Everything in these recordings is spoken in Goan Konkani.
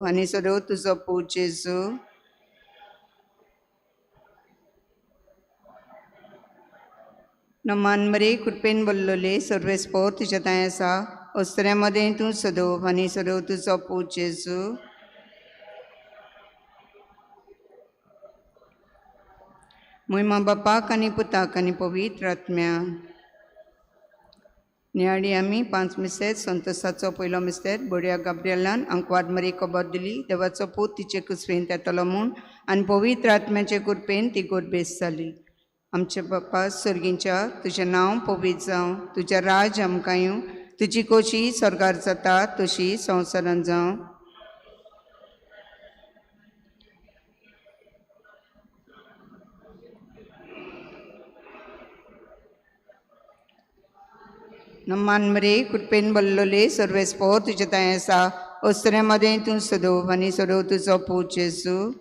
आनी सदो तुजो पूत जेजू. नमान मरे, कृपेन बोल्लोले, सर्वेस्पोर तुज्या थंय आसा, अस्तुऱ्यां मदें तूं सदो आनी सदो तुजो पूत जेजू. मोहिमा बापाक आनी पुताक आनी पवित्र आत्म्या. नियाळी आमी पांच मिस्तेर संतोसाचो. पयलो मिस्तेर, बोडया गाब्रियलान आंकवार मरी खबर दिली, देवाचो पूत तिचे कुसवेंत येतलो म्हूण आनी पवित्र आत्म्याचे कृपेन ती गोरबेस जाली. आमचे बापा सर्गींच्या, तुजें नांव पवित्र जावं, तुजें राज आमकां येवं, तुजी कोशी स्वर्गार जाता तशी संवसारांत जावं. नमान मरे, कृपेन बल्लोले, सर्वेस्पोर तुजे थंय आसा, अस्तुऱ्यां मदें तूं सदो आनी सदो तुजो पूत जेजू.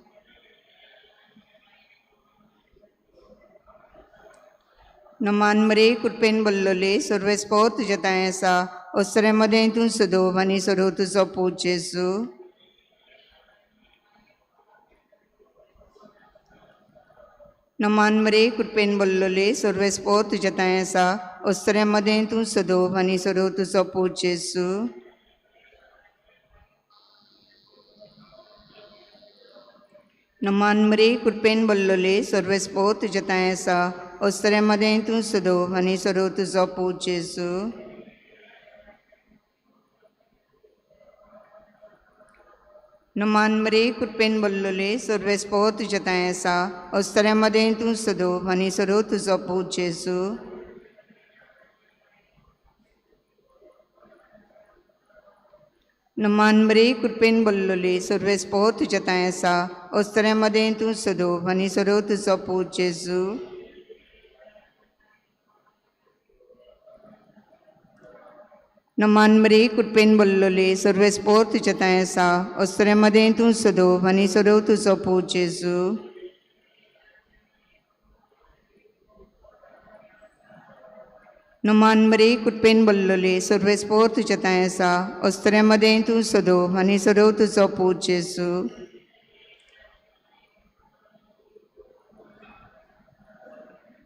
नमान मरे, कृपेन बल्लोले, सर्वेस्पोर तुजे थंय आसा, अस्तुऱ्यां मदें तूं सदो आनी सदो तुजो पूत जेजू. नमान मरे, कृपेन बल्लोले, सर्वेस्पोर तुजे थंय आसा, अस्तुऱ्यां मदें तूं सदो आनी सदो तुजो पूत जेजू. नमान मरे, कृपेन बल्लोले, सर्वेस्पोर तुजे थंय आसा, अस्तुऱ्यां मदें तूं सदो आनी सदो तुजो पूत जेजू. नमान मरे, कृपेन बल्लोले, सर्वेस्पोर तुजे थंय आसा, अस्तुऱ्यां मदें तूं सदो आनी सदो तुजो पूत जेजू. नमान मरे, कृपेन बल्लोले, सर्वेस्पोर तुजे थंय आसा, अस्तुऱ्यां मदें तूं सदो आनी सदो तुजो पूत जेजू. नमान मरे, कृपेन बल्लोले, सर्वेस्पोर तुजे थंय आसा, अस्तुऱ्यां मदें तूं सदो आनी सदो तुजो पूत जेजू. नमान मरे, कृपेन बल्लोले, सर्वेस्पोर तुजे थंय आसा, अस्तुऱ्यां मदें तूं सदो आनी सदो तुजो पूत जेजू.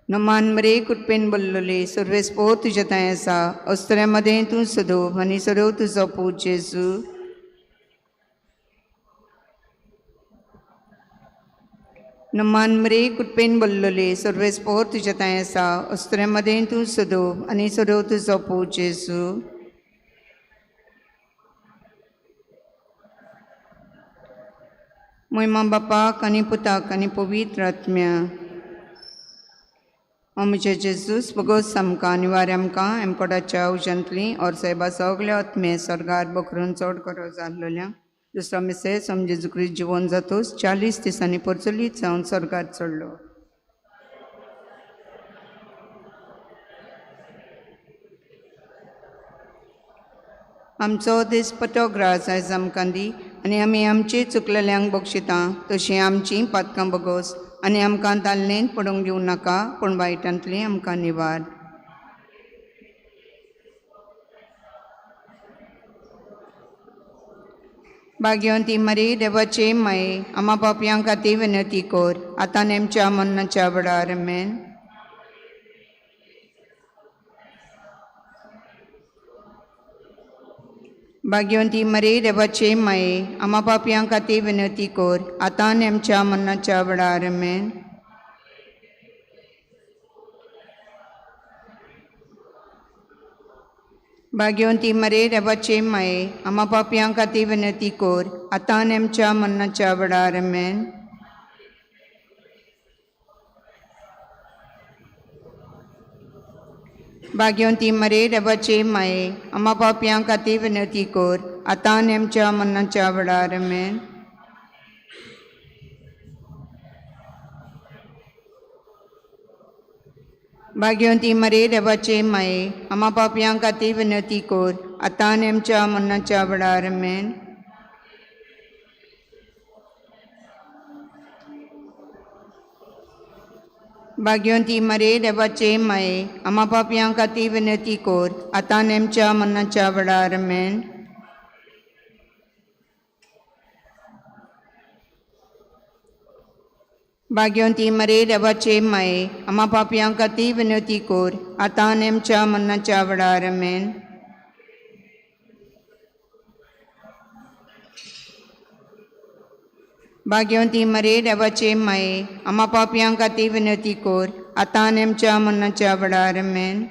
नमान मरे, कृपेन बल्लोले, सर्वेस्पोर तुजे थंय आसा, अस्तुऱ्यां मदें तूं सदो आनी सदो तुजो पूत जेजू. नमान मरे, कृपेन बल्लोले, सर्वेस्पोर तुजे थंय आसा, अस्तुऱ्यां मदें तूं सदो आनी सदो तुजो पूत जेजू. मोहिमा बापाक आनी पुताक आनी पवित्र आत्म्या. आमचे जेजूस बगोस आमकां निवार आमकां एमकोडाच्या उज्यांतली और सायबा सगल्या आत्मे स्वर्गार बकरून चड करो जाल्लोल्या. दुसरो मिसेस, आम जेजू क्रिस्त जिवन जातूच 40 दिसांनी परचलीत जावन स्वर्गार चडलो. आमचो दिसपटो ग्रास आयज आमकां दी आनी आमी आमची चुकलेल्यांक बक्षिता तशीं आमचीं पातकां बगोस आनी आमकां ताल्लेंत पडूंक दिवं नाका पूण वायटांतली आमकां निवार. भाग्यवंती मरी देवाचे माये, आमा पापयां खातीर विनंती कर, आतां नेमच्या मरणाच्या वेळार. आमेन. भाग्यवंती मरी देवाचे माये, आमा पापयां खातीर विनंती कर, आतां नेमच्या मरणाच्या वेळार. आमेन. भाग्यवंती मरे देवाचे माये, आमा पापयां खातीर विनंती कर, आतां नेमच्या मरणाच्या वेळार. आमेन. भाग्यवंती मरे देवाचे माये, आमा पापयां खातीर विनंती कर, आतां नेमच्या मरणाच्या वेळार. आमेन. भाग्यवंती मरे देवाचे माये, आमा पापयां खातीर विनंती कर, आतां नेमच्या मरणाच्या वेळार. आमेन. भाग्यवंती मरे देवाचे माये, आमा पापयां खातीर विनंती कर, आतां नेमच्या मरणाच्या वेळार. आमेन. भाग्यवंती मरे देवाचे माये, आमा पापयां खातीर विनवती कोर, आतां आनी आमच्या मरणाच्या वेळार. आमेन. भाग्यवंती मरे देवाचे माये, आमा पापयां खातीर विनवती कोर, आतां आनी आमच्या मरणाच्या वेळार. आमेन.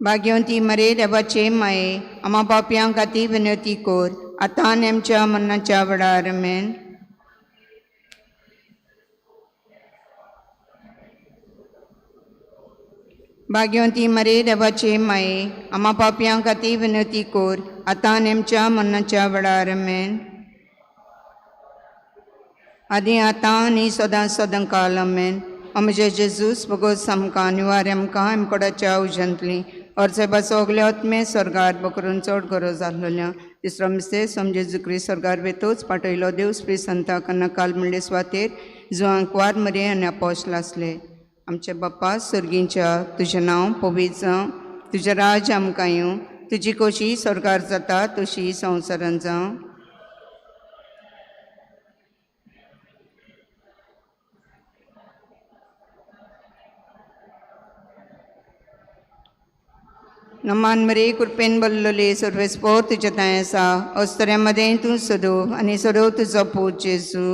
भाग्यवंती मरे देवाचे माये, आमा पापयां खातीर विनवती कोर, आतां आनी आमच्या मरणाच्या वेळार. आमेन. भाग्यवंती मरे देवाचे माये, आमा पापयां खातीर विनवती कोर, आतां आनी आमच्या मरणाच्या वेळार. आमेन. आदी आतां आनी सदां सदां काल. आमेन. ओ म्हजे जेजूस, भोगोस आमकां, निवार आमकां आमकोडाच्या उज्यांतली, और सायबा सगल्या आत्मे स्वर्गार बकरून चड गरज आसलेल्या. तिसरो मिस्तेर, सोम जेजू क्रिस्त स्वर्गार वेतोच पाटयलो देव स्प्री संताक नकाल म्हणले सुवातेर जुवांक मरे आनी अपोशल आसले. आमचे बाप्पा सर्गींच्या, तुजें नांव पवित्र जावं, तुजें राज्य आमकां येवं, तुजी कशी स्वर्गार जाता तशी संवसारान जावं. नमान मरे कृपेन बल्लोले, सर्वेस्पोर तुज्या थंय आसा, अस्तऱ्या मदें तूं सदो आनी सदो तुजो पूत जेजू.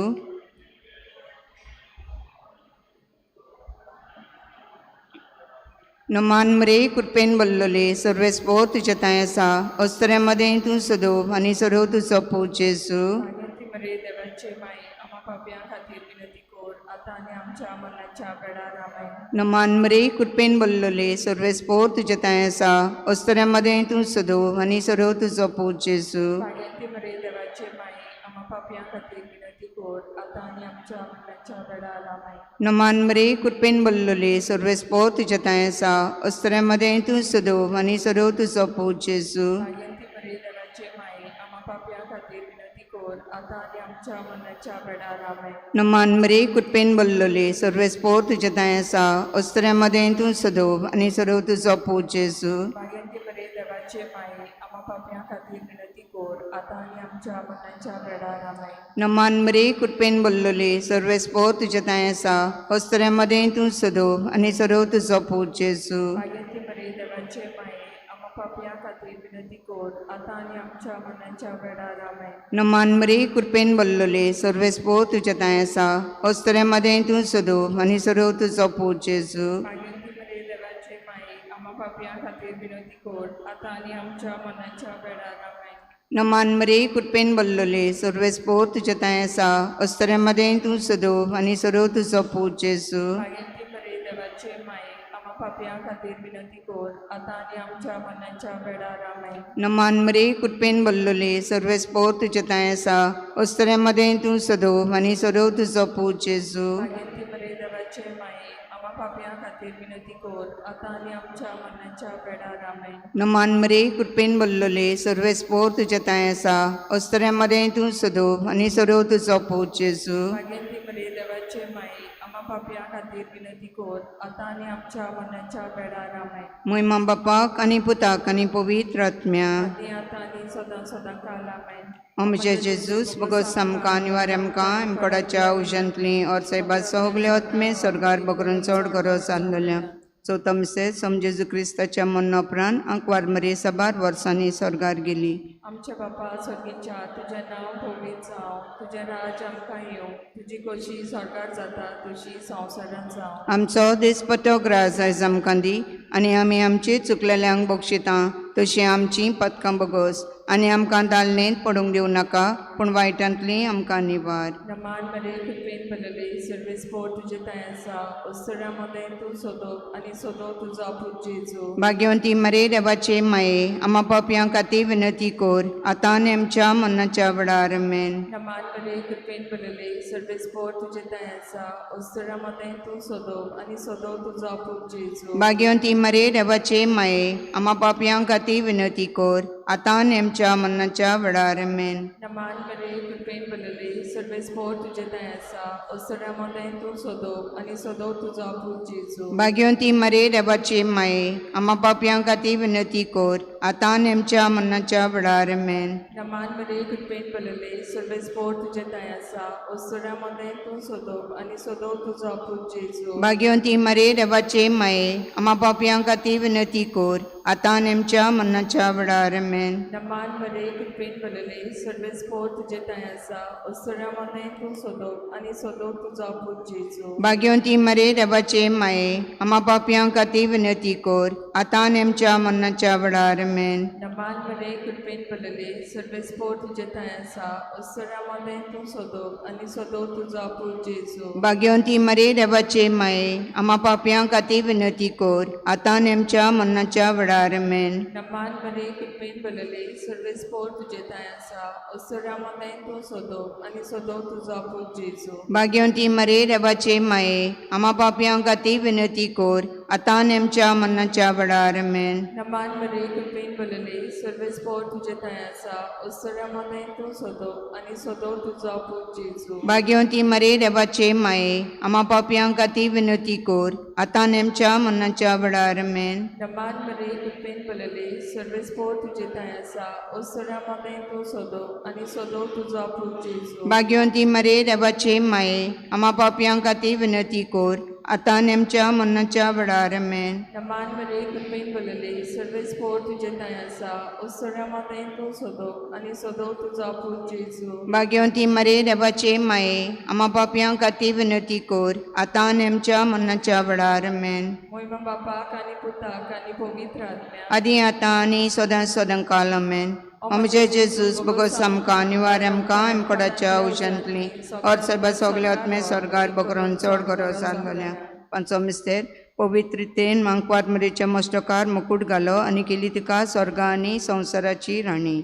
नमान मरे कृपेन बल्लोले, सर्वेस्पोर तुज्या थंय आसा, अस्तऱ्या मदें तूं सदो आनी सदो तुजो पूत जेजू. भाग्यवंती मरे देवाचे माये, आमा पापयां खातीर विनंती कोर, आतां आनी आमच्या मरणाच्या वेळार. आमेन. नमान मरे कृपेन बल्लोले, सर्वेस्पोर तुज्या थंय आसा, अस्तऱ्या मदें तूं सदो आनी सदो तुजो पूत जेजू. भाग्यवंती मरे देवाचे माये, आमा पापयां खातीर विनंती कोर, आतां आनी आमच्या मरणाच्या वेळार. आमेन. नमान मरे कृपेन बल्लोले, सर्वेस्पोर तुज्या थंय आसा, अस्तऱ्या मदें तूं सदो आनी सदो तुजो पूत जेजू. भाग्यवंती मरे देवाचे माये, आमा पापयां खातीर विनंती कोर, आतां आनी आमच्या मरणाच्या वेळार. आमेन. नमान मरे कृपेन बल्लोले, सर्वेस्पोर तुज्या थंय आसा, अस्तऱ्या मदें तूं सदो आनी सदो तुजो पूत जेजू. भाग्यवंती मरे देवाचे माये, आमा पापयां खातीर विनंती कोर, आतां आनी आमच्या मरणाच्या वेळार. आमेन. नमान मरे कृपेन बल्लोले, सर्वेस्पोर तुज्या थंय आसा, अस्तऱ्या मदें तूं सदो आनी सदो तुजो पूत जेजू. भाग्यवंती मरे देवाचे माये, आमा पापयां खातीर विनंती कोर, आतां आनी आमच्या मरणाच्या वेळार. आमेन. नमान मरे कृपेन बल्लोले, सर्वेस्पोर तुज्या थंय आसा, अस्तऱ्या मदें तूं सदो आनी सदो तुजो पूत जेजू. भाग्यवंती मरे देवाचे माये, आमा पापयां खातीर विनंती कोर, आतां आनी आमच्या मरणाच्या वेळार. आमेन. नमान मरे कृपेन बल्लोले, सर्वेस्पोर तुज्या थंय आसा, अस्तऱ्या मदें तूं सदो आनी सदो तुजो पूत जेजू. भाग्यवंती मरे देवाचे माये, आमा पापयां खातीर विनंती कोर, आतां आनी आमच्या मरणाच्या वेळार. आमेन. नमान मरे कृपेन बल्लोले, सर्वेस्पोर तुज्या थंय आसा, अस्तऱ्या मदें तूं सदो आनी सदो तुजो पूत जेजू. भाग्यवंती मरे देवाचे माये, आमा पापयां खातीर विनंती कोर, आतां आनी आमच्या मरणाच्या वेळार. आमेन. नमान मरे कृपेन बल्लोले, सर्वेस्पोर तुज्या थंय आसा, अस्तऱ्या मदें तूं सदो आनी सदो तुजो पूत जेजू. भाग्यवंती मरे देवाचे माये, आमा पापयां खातीर विनंती कोर, आतां आनी आमच्या मरणाच्या वेळार. आमेन. मोहिमा बापाक आनी पुताक आनी पवित्र आत्म्या. आनी आतां आनी सदां सदां काल. आमेन. ओ म्हजे जेजूस, भोगोस आमकां, निवार आमकां आमकोडाच्या उज्यांतली, और सायबा सगले आत्मे स्वर्गार बगरून चड गरज आसलेल्या. चवथो मिसेस, सोम जेजू क्रिस्ताच्या मरणा उपरांत आंकवार मरे साबार वर्सांनी स्वर्गार गेली. आमच्या बापा स्वर्गीच्या, तुजें नांव पवित्र जावं, तुजें राज्य आमकां येवं, तुजी खोशी स्वर्गार जाता तशी संवसारांत जावं. आमचो दिसपटो ग्रास आयज आमकां दी, आनी आमी आमची चुकलेल्यांक बक्षिता तशी आमची पदकां बगोस, आनी आमकां दालनेंत पडूंक दिवं नाका, पूण वायटांतली आमकां निवार. नमान मरे कृपेन भरलेली, सर्वेस्पोर तुजे थंय आसा, अस्तुऱ्यां मदें तूं सोदो आनी सोदो तुजो पूत जेजू. भाग्यवंती मरे देवाचे माये, आमा पापयां खातीर विनंती कोर, आतां आनी आमच्या मरणाच्या वेळार. आमेन. नमान मरे कृपेन भरलेली, सर्वेस्पोर तुजे थंय आसा, अस्तुऱ्यां मदें तूं सोदो आनी सोदो तुजो पूत जेजू. भाग्यवंती मरे देवाचे माये, आमा पापयां खातीर विनंती कोर, आतां आनी आमच्या मरणाच्या वेळार. आमेन. नमान मरे कृपेन भरलेली, सर्वेस्पोर तुजें दया आसा, अस्तुऱ्यां मदें तूं सोदोव आनी सोदोव तुजो पूत जेजू. भाग्यवंती मरे देवाचे माये, आमा पापयां खातीर विनंती कर, आतां आनी आमच्या मरणाच्या वेळार. आमेन. नमान मरे, कृपेन भरलेले, सर्वेस्पोर तुजें दया आसा, अस्तुऱ्यां मदें तूं सोदोव आनी सोदोव तुजो पूत जेजू. भाग्यवंती मरे देवाचे माये, आमा पापयां खातीर विनंती कर, आतां आनी आमच्या मरणाच्या वेळार. आमेन. नमान मरे, कृपेन भरलेले, सर्वेस्पोर तुजें दया आसा, अस्तुऱ्यां मदें तूं सोदोव आनी सोदोव तुजो पूत जेजू. भाग्यवंती मरे देवाचे माये, आमा पापयां खातीर विनंती कर, आतां आनी आमच्या मरणाच्या वेळार. आमेन. नमान मरे, कृपेन भरलेले, सर्वेस्पोर तुजें दया आसा, अस्तुऱ्यां मदें तूं सोदोव आनी सोदोव तुजो पूत जेजू. भाग्यवंती मरे देवाचे माये, आमा पापयां खातीर विनंती कर, आतां आनी आमच्या मरणाच्या वेळार. आमेन. नमान मरे, कृपेन भरलेले, सर्वेस्पोर तुजें दया आसा, अस्तुऱ्यां मदें तूं सोदोव आनी सोदोव तुजो पूत जेजू. भाग्यवंती मरे देवाचे माये, आमा पापयां खातीर विनंती कर, आतां आनी आमच्या मरणाच्या वेळार. आमेन. नमान मरे, कृपेन भरलेले, सर्वेस्पोर तुजें दया आसा, अस्तुऱ्यां मदें तूं सोदोव आनी सोदोव तुजो पूत जेजू. भाग्यवंती मरे देवाचे माये, आमा पापयां खातीर विनंती कर, आतां आनी आमच्या मरणाच्या वेळार. आमेन. नमान मरे, कृपेन भरलेले, सर्वेस्पोर तुजें दया आसा, अस्तुऱ्यां मदें तूं सोदोव आनी सोदोव तुजो पूत जेजू. भाग्यवंती मरे देवाचे माये, आमा पापयां खातीर विनंती कर, आतां आनी आमच्या मरणाच्या वेळार. आमेन. नमान मरे, कृपेन भरलेले, सर्वेस्पोर तुजें दया आसा, अस्तुऱ्यां मदें तूं सोदोव आनी सोदोव तुजो पूत जेजू. भाग्यवंती मरे देवाचे माये, आमा पापयां खातीर विनंती कर, आतां आनी आमच्या मरणाच्या वेळार. आमेन. मोहिमा बापाक आनी पुताक आनी पवित्र आत्म्याक. आदी आतां आनी सदां सदां काल. आमेन. आमचे जेजूस बगोस आमकां निवार आमकां आमकोडाच्या उशांतली और सर्व सगळे आत्मे स्वर्गार बगरून चड गरज जाल्लोल्या. पांचो मिस्तेर. पवित्रतेन मांकवार मरेच्या मस्तकार मुकूट घालो आनी केली तिका स्वर्गा आनी संवसाराची राणी.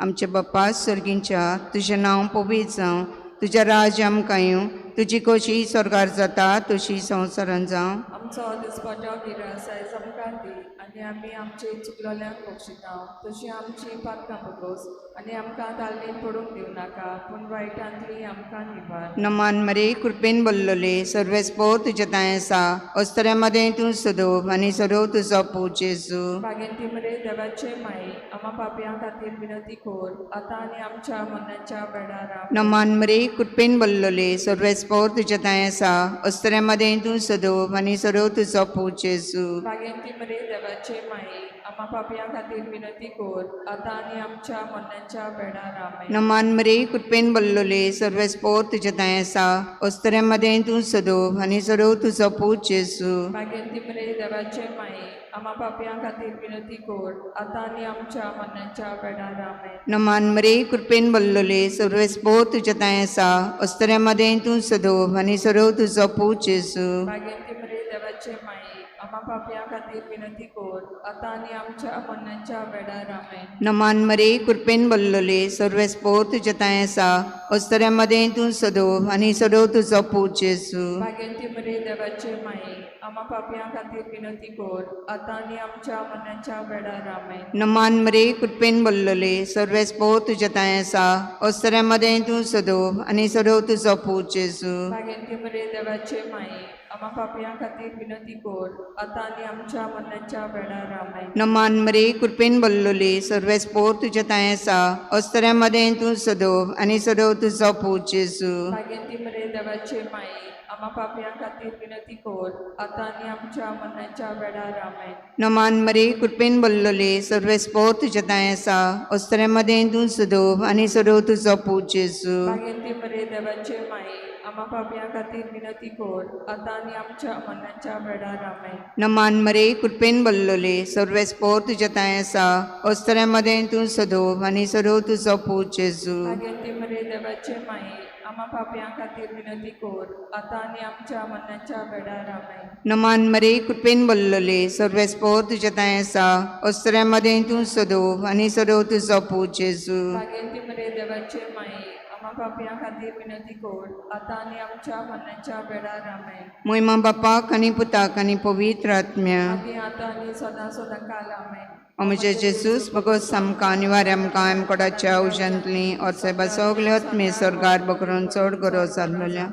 आमचे बाप्पा सर्गींच्या, तुजें नांव पवित्र जावं, तुजें राज्य आमकां येवं, तुजी कशी स्वर्गार जाता तशी संवसारान जावं. आमचो दिसपट्टो गिरास आयज आमकां दी आनी आमी आमचे चुकलोल्यांक बक्षिता तशी आमची पातकां बगोस आनी आमकां तालमेन पडूंक दिवं नाका पूण वायटांतली आमकां निवार. नमान मरे, कृपेन बोल्लोले, सर्वेस्पोर तुज्या दायें आसा, अस्तऱ्या मदें तूं सदोव आनी सदोव तुजो पूत जेजू. बागेंती मरे देवाचे माई, आमा पापयां खातीर विनंती कोर आतां आनी आमच्या मरणाच्या वेळार. आमेन. नमान मरे, कृपेन बोल्लोले, सर्वेस्पोर तुज्या दायें आसा, अस्तऱ्या मदें तूं सदोव आनी सदोव तुजो पूत जेजू. बागेंती मरे देवाचे माई, आमा पापयां खातीर विनंती कोर आतां आनी आमच्या मरणाच्या वेळार. आमेन. नमान मरे, कृपेन बोल्लोले, सर्वेस्पोर तुज्या दायें आसा, अस्तऱ्या मदें तूं सदोव आनी सदोव तुजो पूत जेजू. बागेंती मरे देवाचे माई, आमा पापयां खातीर विनंती कोर आतां आनी आमच्या मरणाच्या वेळार. आमेन. नमान मरे, कृपेन बोल्लोले, सर्वेस्पोर तुज्या दायें आसा, अस्तऱ्या मदें तूं सदोव आनी सदोव तुजो पूत जेजू. बागेंती मरे देवाचे माई, आमा पापयां खातीर विनंती कोर आतां आनी आमच्या मरणाच्या वेळार. आमेन. नमान मरे, कृपेन बोल्लोले, सर्वेस्पोर तुज्या दायें आसा, अस्तऱ्या मदें तूं सदोव आनी सदोव तुजो पूत जेजू. बागेंती मरे देवाचे माई, आमा पापयां खातीर विनंती कोर आतां आनी आमच्या मरणाच्या वेळार. आमेन. नमान मरे, कृपेन बोल्लोले, सर्वेस्पोर तुज्या दायें आसा, अस्तऱ्या मदें तूं सदोव आनी सदोव तुजो पूत जेजू. बागेंती मरे देवाचे माई, आमा पापयां खातीर विनंती कोर आतां आनी आमच्या मरणाच्या वेळार. आमेन. नमान मरे, कृपेन बोल्लोले, सर्वेस्पोर तुज्या दायें आसा, अस्तऱ्या मदें तूं सदोव आनी सदोव तुजो पूत जेजू. बागेंती मरे देवाचे माई, आमा पापयां खातीर विनंती कोर आतां आनी आमच्या मरणाच्या वेळार. आमेन. नमान मरे, कृपेन बोल्लोले, सर्वेस्पोर तुज्या दायें आसा, अस्तऱ्या मदें तूं सदोव आनी सदोव तुजो पूत जेजू. बागेंती मरे देवाचे माई, आमा पापयां खातीर विनंती कोर आतां आनी आमच्या मरणाच्या वेळार. आमेन. नमान मरे, कृपेन बोल्लोले, सर्वेस्पोर तुज्या दायें आसा, अस्तऱ्या मदें तूं सदोव आनी सदोव तुजो पूत जेजू. बागेंती मरे देवाचे माई, आमा पापयां खातीर विनंती कोर आतां आनी आमच्या मरणाच्या वेळार. आमेन. नमान मरे, कृपेन बोल्लोले, सर्वेस्पोर तुज्या दायें आसा, अस्तऱ्या मदें तूं सदोव आनी सदोव तुजो पूत जेजू. बागेंती मरे देवाचे माई, आमा पापयां खातीर विनंती कोर आतां आनी आमच्या मरणाच्या वेळार. आमेन. मोयमा बापाक आनी पुताक आनी पवित्र आत्म्या. आदी आतां आनी सदां सदां काल. आमेन. म्हजे जेजूस भगवत आमकां अनिवार्य आमकां आमकोडाच्या उज्यांतली और सायबा सगळे आत्मे स्वर्गार बकरून चड गरज जाल्लोल्या.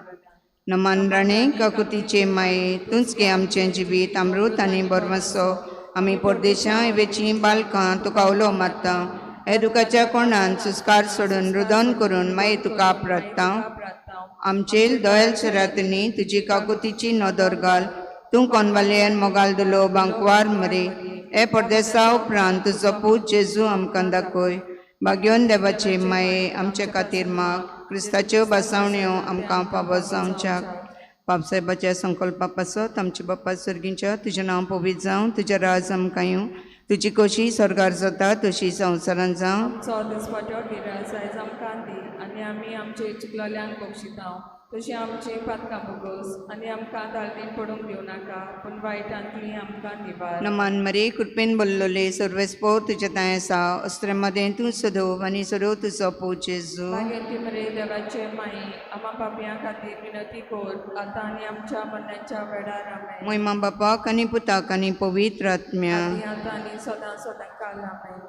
नमान राणे काकुतीचे माये तूंच गे आमचें जिवीत अमृत आनी बरमसो. आमी परदेशां वेची बालकां तुका उलो मारता. हे दुखाच्या कोणान सुस्कार सोडून रुदन करून मागीर तुका प्रार्थना. आमचेर दयाल शरातनी तुजी काकुतीची नदर घाल. तूं कोनवालेन मोगाल दुलो बांकवार मरे. हे परदेसा उपरांत तुजो पूत जेजू आमकां दाखय. भाग्योन देवाचे माये आमचे खातीर माग. क्रिस्ताच्यो बसावण्यो आमकां फावो जावच्याक. बापसाहेबाच्या संकल्पा पासत आमच्या बाप्पा सर्गींच्या तुजें नांव पवित्र जावं. तुजें राज आमकां येवं. तुजी कशी स्वर्गार जाता तशी संवसारान जावं. आमचो दिसपाटो गिरास आयज आमकां दी आनी आमी आमचे चुकलोल्यांक बक्षिता तशी आमची पातकां भोगोस आनी आमकां दालदीन पडूंक दिवं नाका पूण वायटांतली आमकां निवार. नमान मरे कृपेन बोल्लोले सर्वेस्पोर तुजें तांय आसा. अस्त्रे मदें तूं सदोव आनी सदोव तुजो पूत जेजू. मागीर मरे देवाचे माई आमा पापयां खातीर विनंती कर आतां आनी आमच्या मरणाच्या वेळार. आमेन. मोहिमा बापाक आनी पुताक आनी पवित्र आत्म्या. आतां आनी सदां सदां काल. आमेन.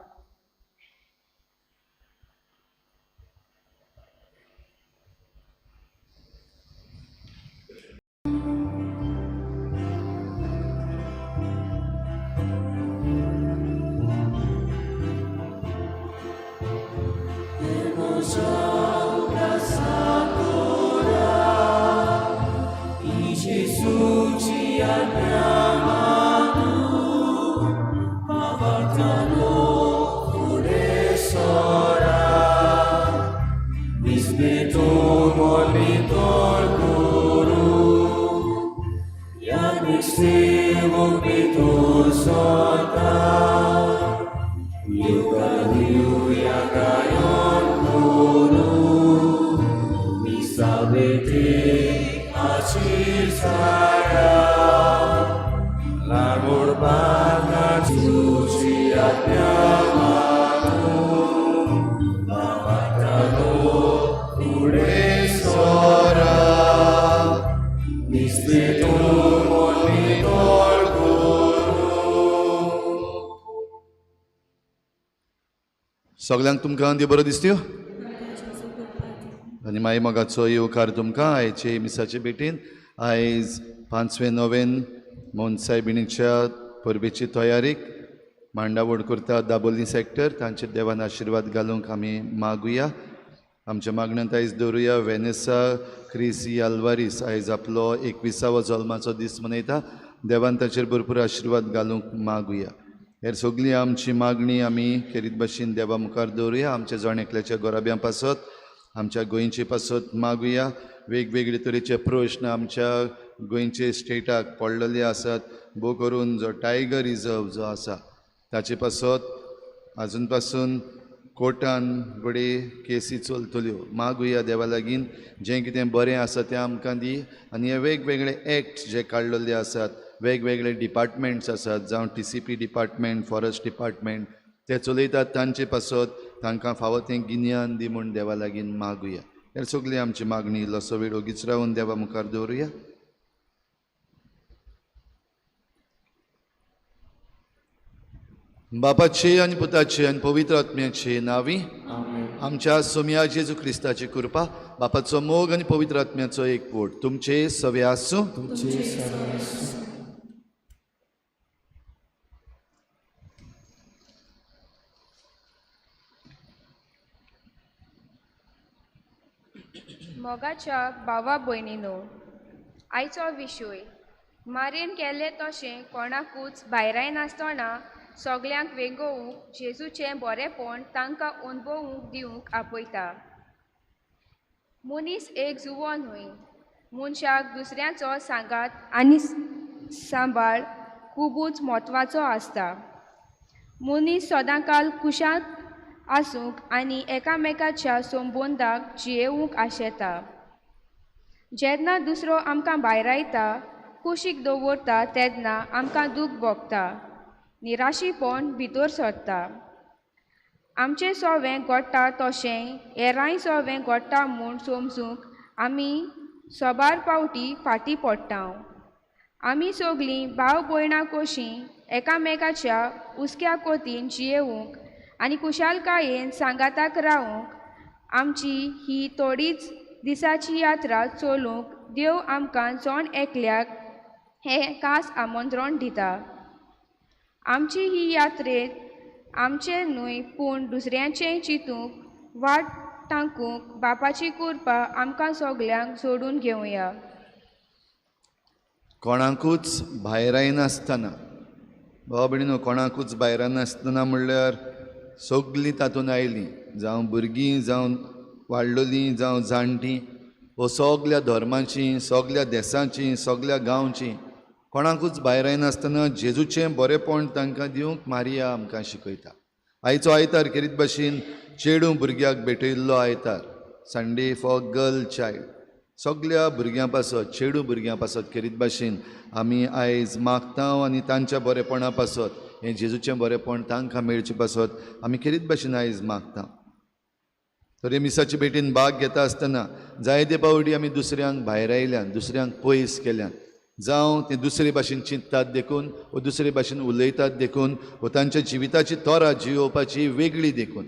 सगळ्यांक तुमकां दी बरो दिसत्यो आनी मागीर मोगाचो येवकार तुमकां आयचे मिसाचे भेटीन. आयज 5वें नोवेन मोनसायबिणीच्या परबेची तयारीक मांडावड करता दाबोली सेक्टर. तांचे देवान आशिर्वाद घालूंक आमी मागुया. आमच्या मागण्यांत आयज दवरुया वेनेसा क्रिसी आल्वारीस आयज आपलो 21वो जल्माचो दीस मनयता. देवान ताचेर भरपूर आशिर्वाद घालूंक मागुया. हेर सगळी आमची मागणी आमी खेरीत भाशेन देवा मुखार दवरुया. आमच्या जण एकल्याच्या गोराब्यां पासत आमच्या गोंयचे पासत मागुया. वेगवेगळे तरेचे प्रश्न आमच्या गोंयचे स्टेटाक पडलेले आसात. भोव करून जो टायगर रिजर्व जो आसा ताचे पासत आजून पासून कोर्टान घडये केसी चलतल्यो. मागुया देवा लागीं जें कितें बरें आसा तें आमकां दी. आनी हे वेगवेगळे एक्ट जे काडलेले आसात, वेगवेगळे डिपार्टमेंट्स आसात, जावं TCP department, forest department, ते चलयतात तांचे पासत तांकां फावो तें गिन्यान दी म्हूण देवा लागीं मागुया. हेर सगळी आमची मागणी इल्लोसो वेळ ओगीच रावन देवा मुखार दवरुया. बापाचे आनी पुताचे आनी पवित्र आत्म्याचे नांवी आमच्या सोमया जेजू क्रिस्ताची कृपा, बापाचो मोग आनी पवित्र आत्म्याचो एकवट तुमचे सवे आसूं. मोगाच्या भावा भयणीनो, आयचो विशय मारेन केल्लें तशें कोणाकूच भायरायनासतना सगल्यांक वेंगोवंक जेजूचें बरेंपण तांकां अणभवूंक दिवंक आपयता. मनीस एक जुवो न्हय. मनशाक दुसऱ्याचो सांगात आनी सांबाळ खुबूच म्हत्वाचो आसता. मनीस सदांकाल कुशांत आसूंक आनी एकामेकाच्या संबंदाक जियेवंक आशेता. जेन्ना दुसरो आमकां भायरायता, कुशीक दवरता तेन्ना आमकां दूख भोगता, निराशीपण भितर सरता. आमचें सोवें घडटा तशें हेरांय सोवें घडटा म्हूण समजूंक आमी सोबार पावटी फाटीं पडटा. आमी सगळीं भाव भयणां कशीं एकामेकाच्या हुस्क्या कोतीन जियेवंक आनी खुशालकायेन सांगाताक रावंक आमची ही थोडीच दिसाची यात्रा चलूंक देव आमकां जण एकल्याक हें खास आमंत्रण दिता. आमची ही यात्रेंत आमचें न्हय पूण दुसऱ्यांचें चिंतूंक वाट तांकूंक बापाची कृपा आमकां सगल्यांक जोडून घेवया. कोणाकूच भायरायनासतना भाव भयणीनो, कोणाकूच भायरायनासतना म्हणल्यार सगलीं तातूंत आयलीं, जावं भुरगीं, जावं वाडलोलीं, जावं जाणटीं, वो सगल्या धर्माचीं, सगल्या देसाचीं, सगल्या गांवचीं, कोणाकूच भायरायनासतना जेजूचें बरेंपण तांकां दिवंक मारिया आमकां शिकयता. आयचो आयतार खेरीत भाशेन चेडूं भुरग्याक भेटयल्लो आयतार, संडे फॉर गर्ल चायल्ड. सगल्या भुरग्यां पासत, चेडूं भुरग्यां पासत खेरीत भाशेन आमी आयज मागता आनी तांच्या बरेपणा पासत, हें जेजूचें बरेपण तांकां मेळचें पासत आमी खेरीत भाशेन आयज मागता. तर मिसाचे भेटीन भाग घेता आसतना जायते पावटी आमी दुसऱ्यांक भायर आयल्यान, दुसऱ्यांक पयस केल्यान, जावं ते दुसरे भाशेन चिंततात देखून वो दुसरे भाशेन उलयतात देखून वो तांच्या जिविताची तोरा जियोवपाची वेगळी देखून,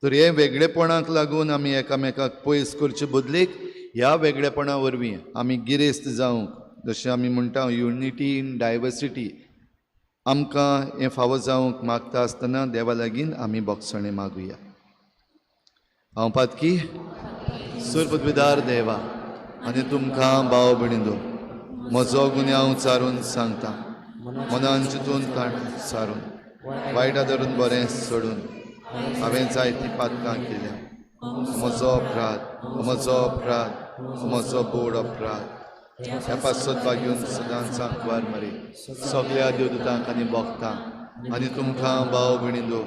तर हे वेगळेपणाक लागून आमी एकामेकाक पयस करचे बदलेक ह्या वेगळेपणा वरवीं आमी गिरेस्त जावंक, जशें आमी म्हणटा युनिटी इन डायवर्सिटी, आमकां हें फावो जावंक मागता आसतना देवा लागीं आमी बोगसणें मागुया. हांव पातकी सुरपदवीदार देवा आनी तुमकां भाव भयणींनो म्हजो गुन्यांव चारून सांगता, मनान चिंतून काण सारून वायटा धरून बरें सोडून हांवें जायतीं पातकां केल्या. म्हजो अपराध, म्हजो अपराध, म्हजो बोड अपराध. ह्या पासत बागेवन सदांच सांकवार मरे सगल्या देवदूतांक आनी भोगतां आनी तुमकां भाव भयणींनो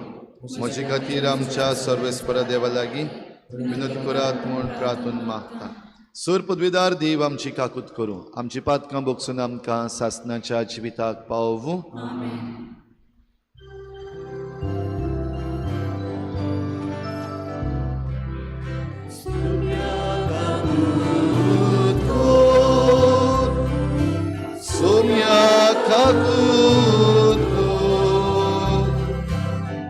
म्हजे खातीर आमच्या सर्वेस्परा देवा लागीं विनोद करात म्हूण प्रार्थून मागता. सूर पदवीदार देव आमची काकूत करूं, आमची पातकां बोगसून आमकां सासनाच्या जिविताक पावोवूं. सोम्या काकूत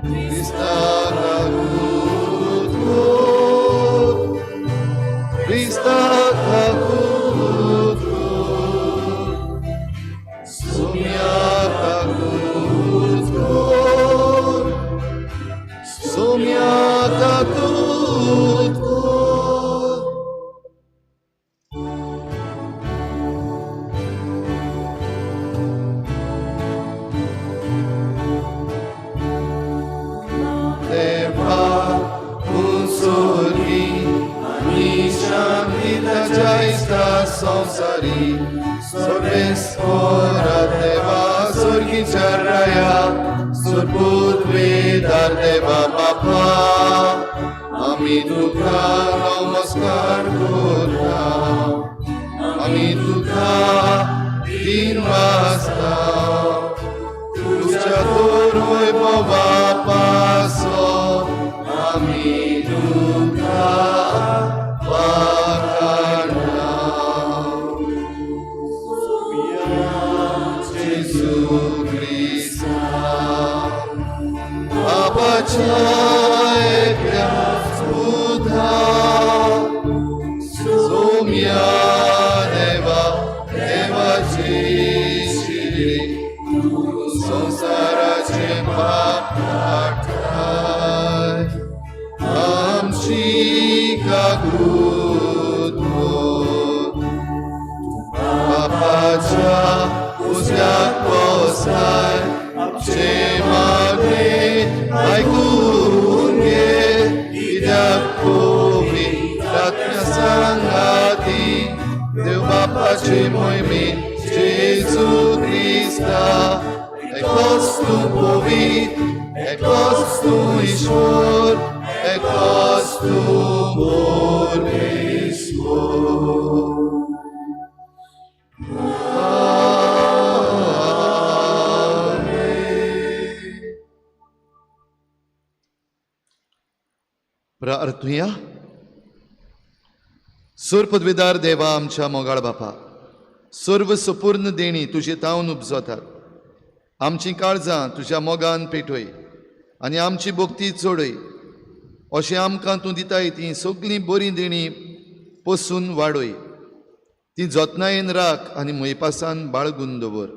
क्रिस्ता काकूत क्रिस्ता काकूत सोम्या काकूत सोम्या काकूत. संसारी सर्वेस्परा देवा स्वर्गीच्या राया सुरपुतवेदार देवा बापा आमी तुका नमस्कार करता, आमी तुका दिन वाजता तुज्या तोरय बाबा पासो आमी तुका संसाराचे पाप काडटाय आमची काकूत पापाच्या उजव्याक बसाय आमचे मागणें आयकून घे, कित्याक पवित्र आत्म्या सांगाती देव बापाचे मोहिमेन जेजू क्रिस्ता एकलोच तूं पवित्र, एकलोच तूं ईश्वर, एकलोच तूं परमेश्वर. प्रार्थुया. सूर पदवीदार देवा आमच्या मोगाळ बापा, सर्व सुपूर्ण देणी तुजे तावन उपजतात आमचीं काळजां तुज्या मोगान पेटय आनी आमची भक्ती चडय. अशें आमकां तूं दिताय तीं सगळीं बरीं देणीं पसून वाडय. ती जतनायेन राख आनी मोयपासान बाळगून दवर.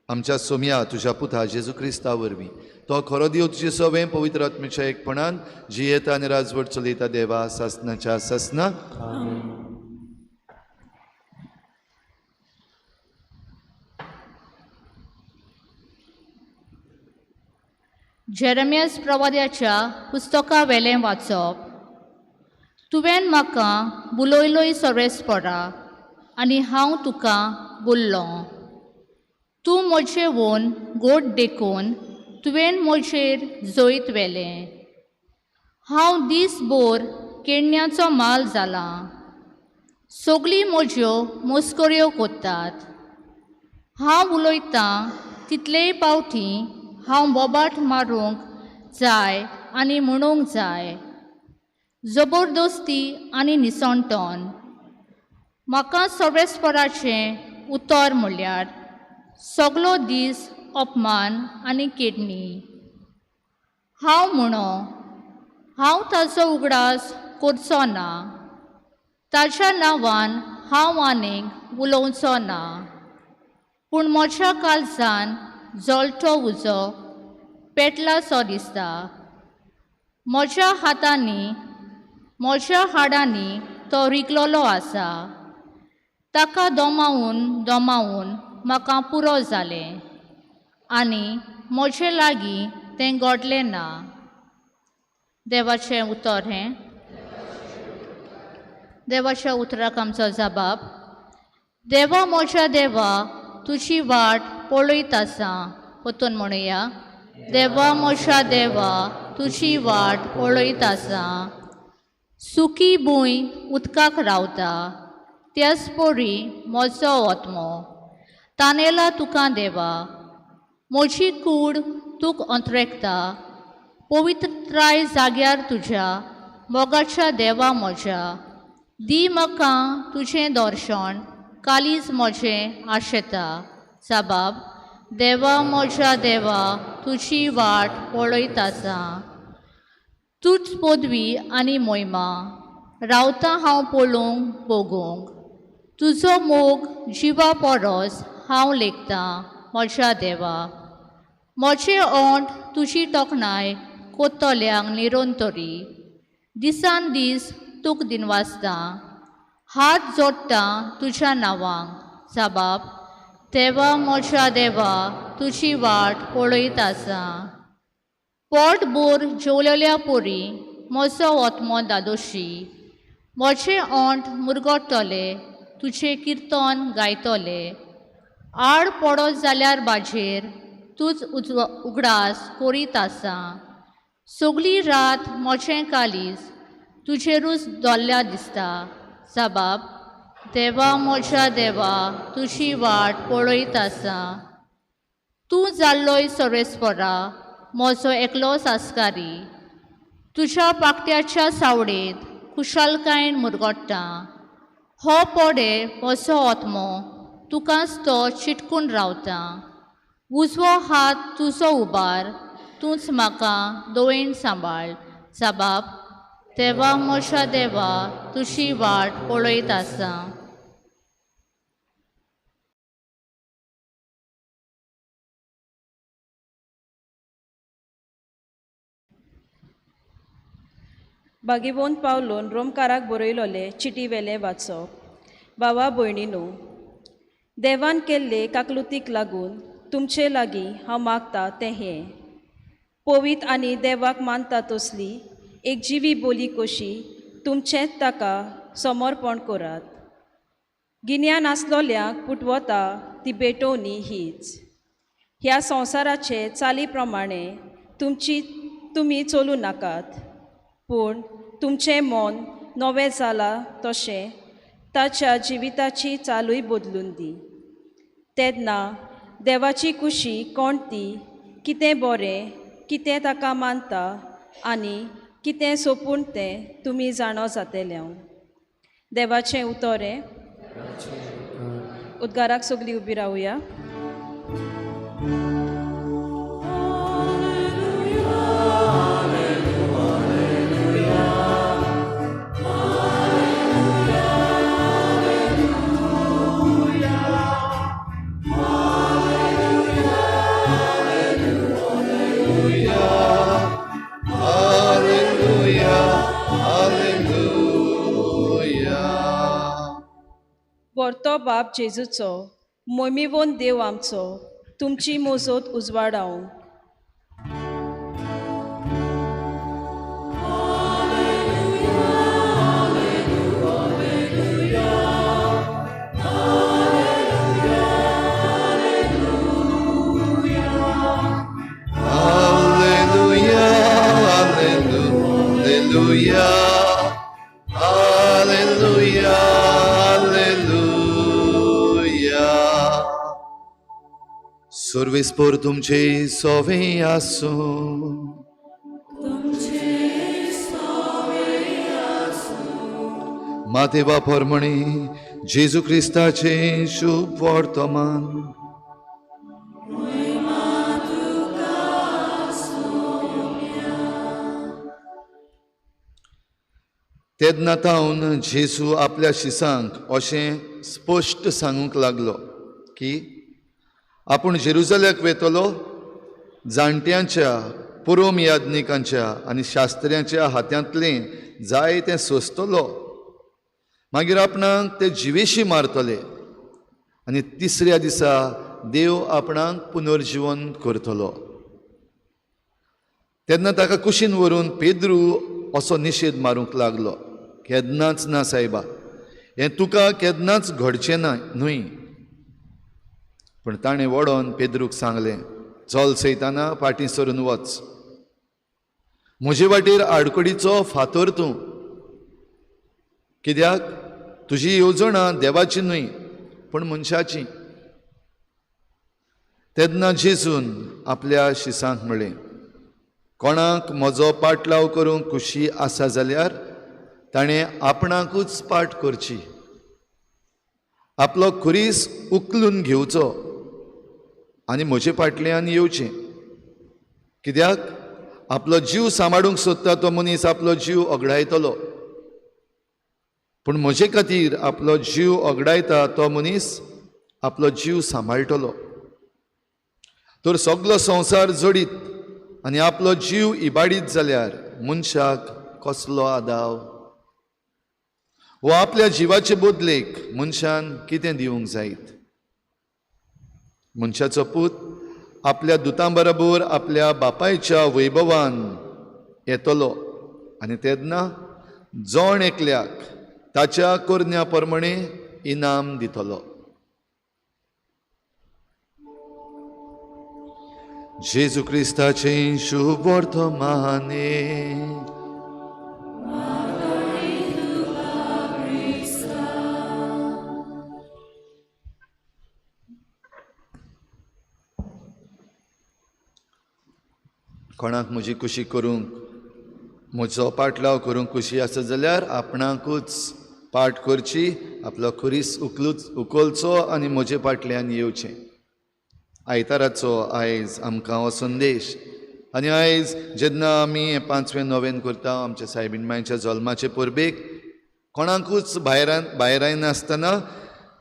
आमच्या सोम्या तुज्या पुता जेजू क्रिस्ता वरवीं तो खरो देव तुजे सवें पवित्र आत्म्याच्या एकपणान जियेता आनी राजवट चलयता देवा सासनाच्या सासना. जेरेमियास प्रवाद्याच्या पुस्तका वेलें वाचप. तुवें म्हाका बुलयलोय सोरेसपरा आनी हांव तुका बोल्लो. तूं म्हजें वोन गोड देखून तुवें म्हजेर जैत व्हेलें. हांव दीसभर केडण्याचो माल जाला. सगळीं म्हज्यो मस्कऱ्यो कोत्तात. हांव उलयतां तितलेय पावटी हांव बोबाट मारूंक जाय आनी म्हणूंक जाय. जबरदस्ती आनी निसणटन. म्हाका सोरेसपराचें उतर म्हणल्यार सगलो दीस अपमान आनी केडणी. हांव म्हणो हांव ताचो उगडास करचो ना. ताच्या नांवान हांव आनीक उलोवचो ना. पूण म्हज्या काळजान जळटो उजो पेटलासो दिसता. म्हज्या हातांनी म्हज्या हाडांनी तो रिगलोलो आसा. ताका दोमावून दोमावून म्हाका पुरो जालें आनी म्हजे लागीं तें घडलें ना. देवाचें उतर हें. देवाच्या उतराक आमचो जबाब. देवा म्हज्या देवा तुजी वाट पळयत आसा. परतून म्हणुया. देवा म्हज्या देवा तुजी वाट पळयत आसा. सुकी भूंय उदकाक रावता त्याच परी म्हजो आत्मो तानेला तुका देवा. म्हजी कूड तुक अंतरेकता पवित्रताय जाग्यार तुज्या मोगाच्या देवा म्हज्या. दी म्हाका तुजें दर्शन कालीज म्हजें आशेता. साबाब देवा म्हज्या देवा तुजी वाट पळयत आसा. तूच पदवी आनी मोहिमा रावता हांव पळोवंक भोगूंक. तुजो मोग जिवा परस हांव लेखतां म्हज्या देवा. म्हजें ओंठ तुजी तोखणाय कोत्तल्यांक निरंतरी. दिसान दीस तुक दिनवासता. हात जोडटा तुज्या नांवांक. साबाब देवा म्हज्या देवा तुजी वाट पळयत आसा. पोटभर जेवलेल्या परी म्हजो आत्मो दादोशी. म्हजें ओंठ मुरगट्टले तुजें किर्तन गायतले. आड पडत जाल्यार बाजेर तूंच उगडास करीत आसा. सगळी रात म्हजें कालीज तुजेरूच दोल्ल्या दिसता. साबाब देवा म्हज्या देवा तुजी वाट पळयत आसा. तूं जाल्लोय सोरेसपरा म्हजो एकलो संस्कारी. तुज्या पाकट्याच्या सावळेंत खुशालकायेन मुरगट्टा. हो पोडे म्हजो आत्मो तुकाच तो चिटकून रावता. उजवो हात तुजो उबार तूंच म्हाका दोळेन सांबाळ. साबाब देवा म्हज्या देवा तुजी वाट पळयत आसा. बागीवोन पावलोन रोमकाराक बरयलोले चिटी वेले वाचप. भावा भयणीनू, देवान केल्ले काकलुतीक लागून तुमचे लागीं हांव मागता तें हें, पवित्र आनी देवाक मानता तसली एक जिवी बोली कशी तुमचेंच ताका समर्पण करात. गिन्यान आसलोल्यांक पुटवता ती भेटोवणी हीच. ह्या संवसाराचे चाली प्रमाणे तुमी चलूं नाकात, पूण तुमचें मन नवें जालां तशें ताच्या जिविताची चालूय बदलून दी. तेन्ना देवाची कुशी कोण ती, कितें बरें, कितें ताका मानता आनी कितें सोंपून तें तुमी जाणो जातले. देवाचें उतर हें. उद्गाराक सगळीं उबी रावया. परतो बाप जेजूचो मोमिवोन देव आमचो तुमची मोजोत उजवाडावं. Alleluia, alleluia, alleluia, alleluia. सर्वेस्पोर तुमचे सोवे आसूं. मातेवा परमणी जेजू क्रिस्ताचे शुभ वर्तमान. तेन्ना तावन जेजू आपल्या शिसांक अशें स्पश्ट सांगूंक लागलो की आपूण जेरुजल्याक वेतलो, जाणट्यांच्या, पुरोम याज्ञिकांच्या आनी शास्त्र्यांच्या हातांतलें जाय तें सोंसतलो, मागीर आपणाक ते जिवेशी मारतले आनी तिसऱ्या दिसा देव आपणाक पुनर्जिवन करतलो. तेन्ना ताका कुशीन व्हरून पेद्रू असो निशेद मारूंक लागलो, केन्नाच ना सायबा, हें तुका केन्नाच घडचें ना न्हय. पूण ताणें वडोन पेद्रूक सांगलें, चल सैताना, फाटीं सरून वच, म्हजे वाटेर आडकडीचो फातर तूं, कित्याक तुजी येवजणां देवाची न्हय पूण मनशाची. तेन्ना जेजून आपल्या शिसांक म्हळें, कोणाक म्हजो पाटलाव करूंक खुशी आसा जाल्यार ताणें आपणाकूच पाट करची, आपलो खुरीस उखलून घेवचो आनी म्हजे फाटल्यान येवचें. कित्याक आपलो जीव सांबाळूंक सोदता तो मनीस आपलो जीव अगडायतलो, पूण म्हजे खातीर आपलो जीव अगडायता तो मनीस आपलो जीव सांबाळटलो. तर सगलो संवसार जोडीत आनी आपलो जीव इबाडीत जाल्यार मनशाक कसलो आदाव? वो आपल्या जिवाचे बदलेक मनशान कितें दिवंक जायत? मनशाचो पूत आपल्या दुतां बरोबर आपल्या बापायच्या वैभवान येतलो आनी तेन्ना जण एकल्याक ताच्या करण्या प्रमाणे इनाम दितलो. जेजू क्रिस्ताचें शुभ वर्तमाने. कोणाक म्हजी खुशी करूंक, म्हजो पाटलाव करूंक खुशी आसा जाल्यार आपणाकूच पाट करची, आपलो खुरीस उखलचो आनी म्हजे फाटल्यान येवचें. आयताराचो आयज आमकां हो संदेश. आनी आयज जेन्ना आमी हें पांचवें नोवेन करता आमच्या सायबीण मांयच्या जल्माचे परबेक, कोणाकूच भायरायनासतना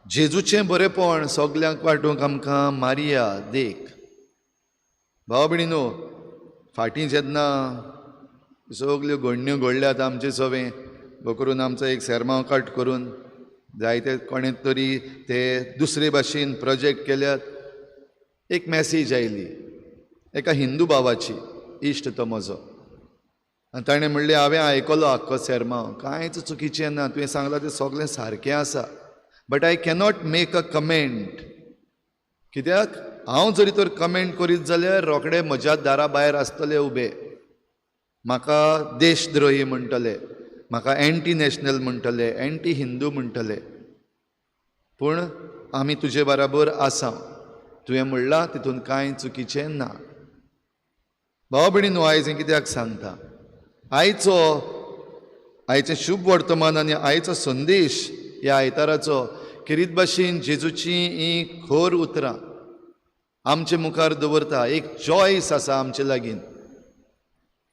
जेजूचें बरेपण सगल्यांक वांटूंक आमकां मारिया देख. भाव भयणीनो, फाटीं जेन्ना सगल्यो घडण्यो घडल्यात आमचे सवें करून आमचो एक सेरमांव कट करून जायते कोणें तरी ते दुसरे भाशेन प्रोजेक्ट केल्यात. एक मॅसेज आयली एका हिंदू भावाची, इश्ट तो म्हजो, आनी ताणें म्हणलें, हांवें आयकलो आख्खो सेरमांव, कांयच चुकीचें ना, तुवें सांगलां तें सगळें सारकें आसा, but I cannot make a comment. कित्याक हांव जरी तर कमेंट करीत जाल्यार रोखडे म्हज्या दारा भायर आसतले उबे, म्हाका देशद्रोही म्हणटले, म्हाका एंटी नॅशनल म्हणटले, एंटी हिंदू म्हणटले, पूण आमी तुजे बराबर आसा, तुवें म्हणलां तितून कांय चुकीचें ना. भाव भयणीनो, आयज हें कित्याक सांगता? आयचो आयचें शुभ वर्तमान आनी आयचो संदेश ह्या आयताराचो खेरीत भाशेन जेजूची ही खर उतरां आमचे मुखार दवरता. एक चॉयस आसा आमचे लागीं,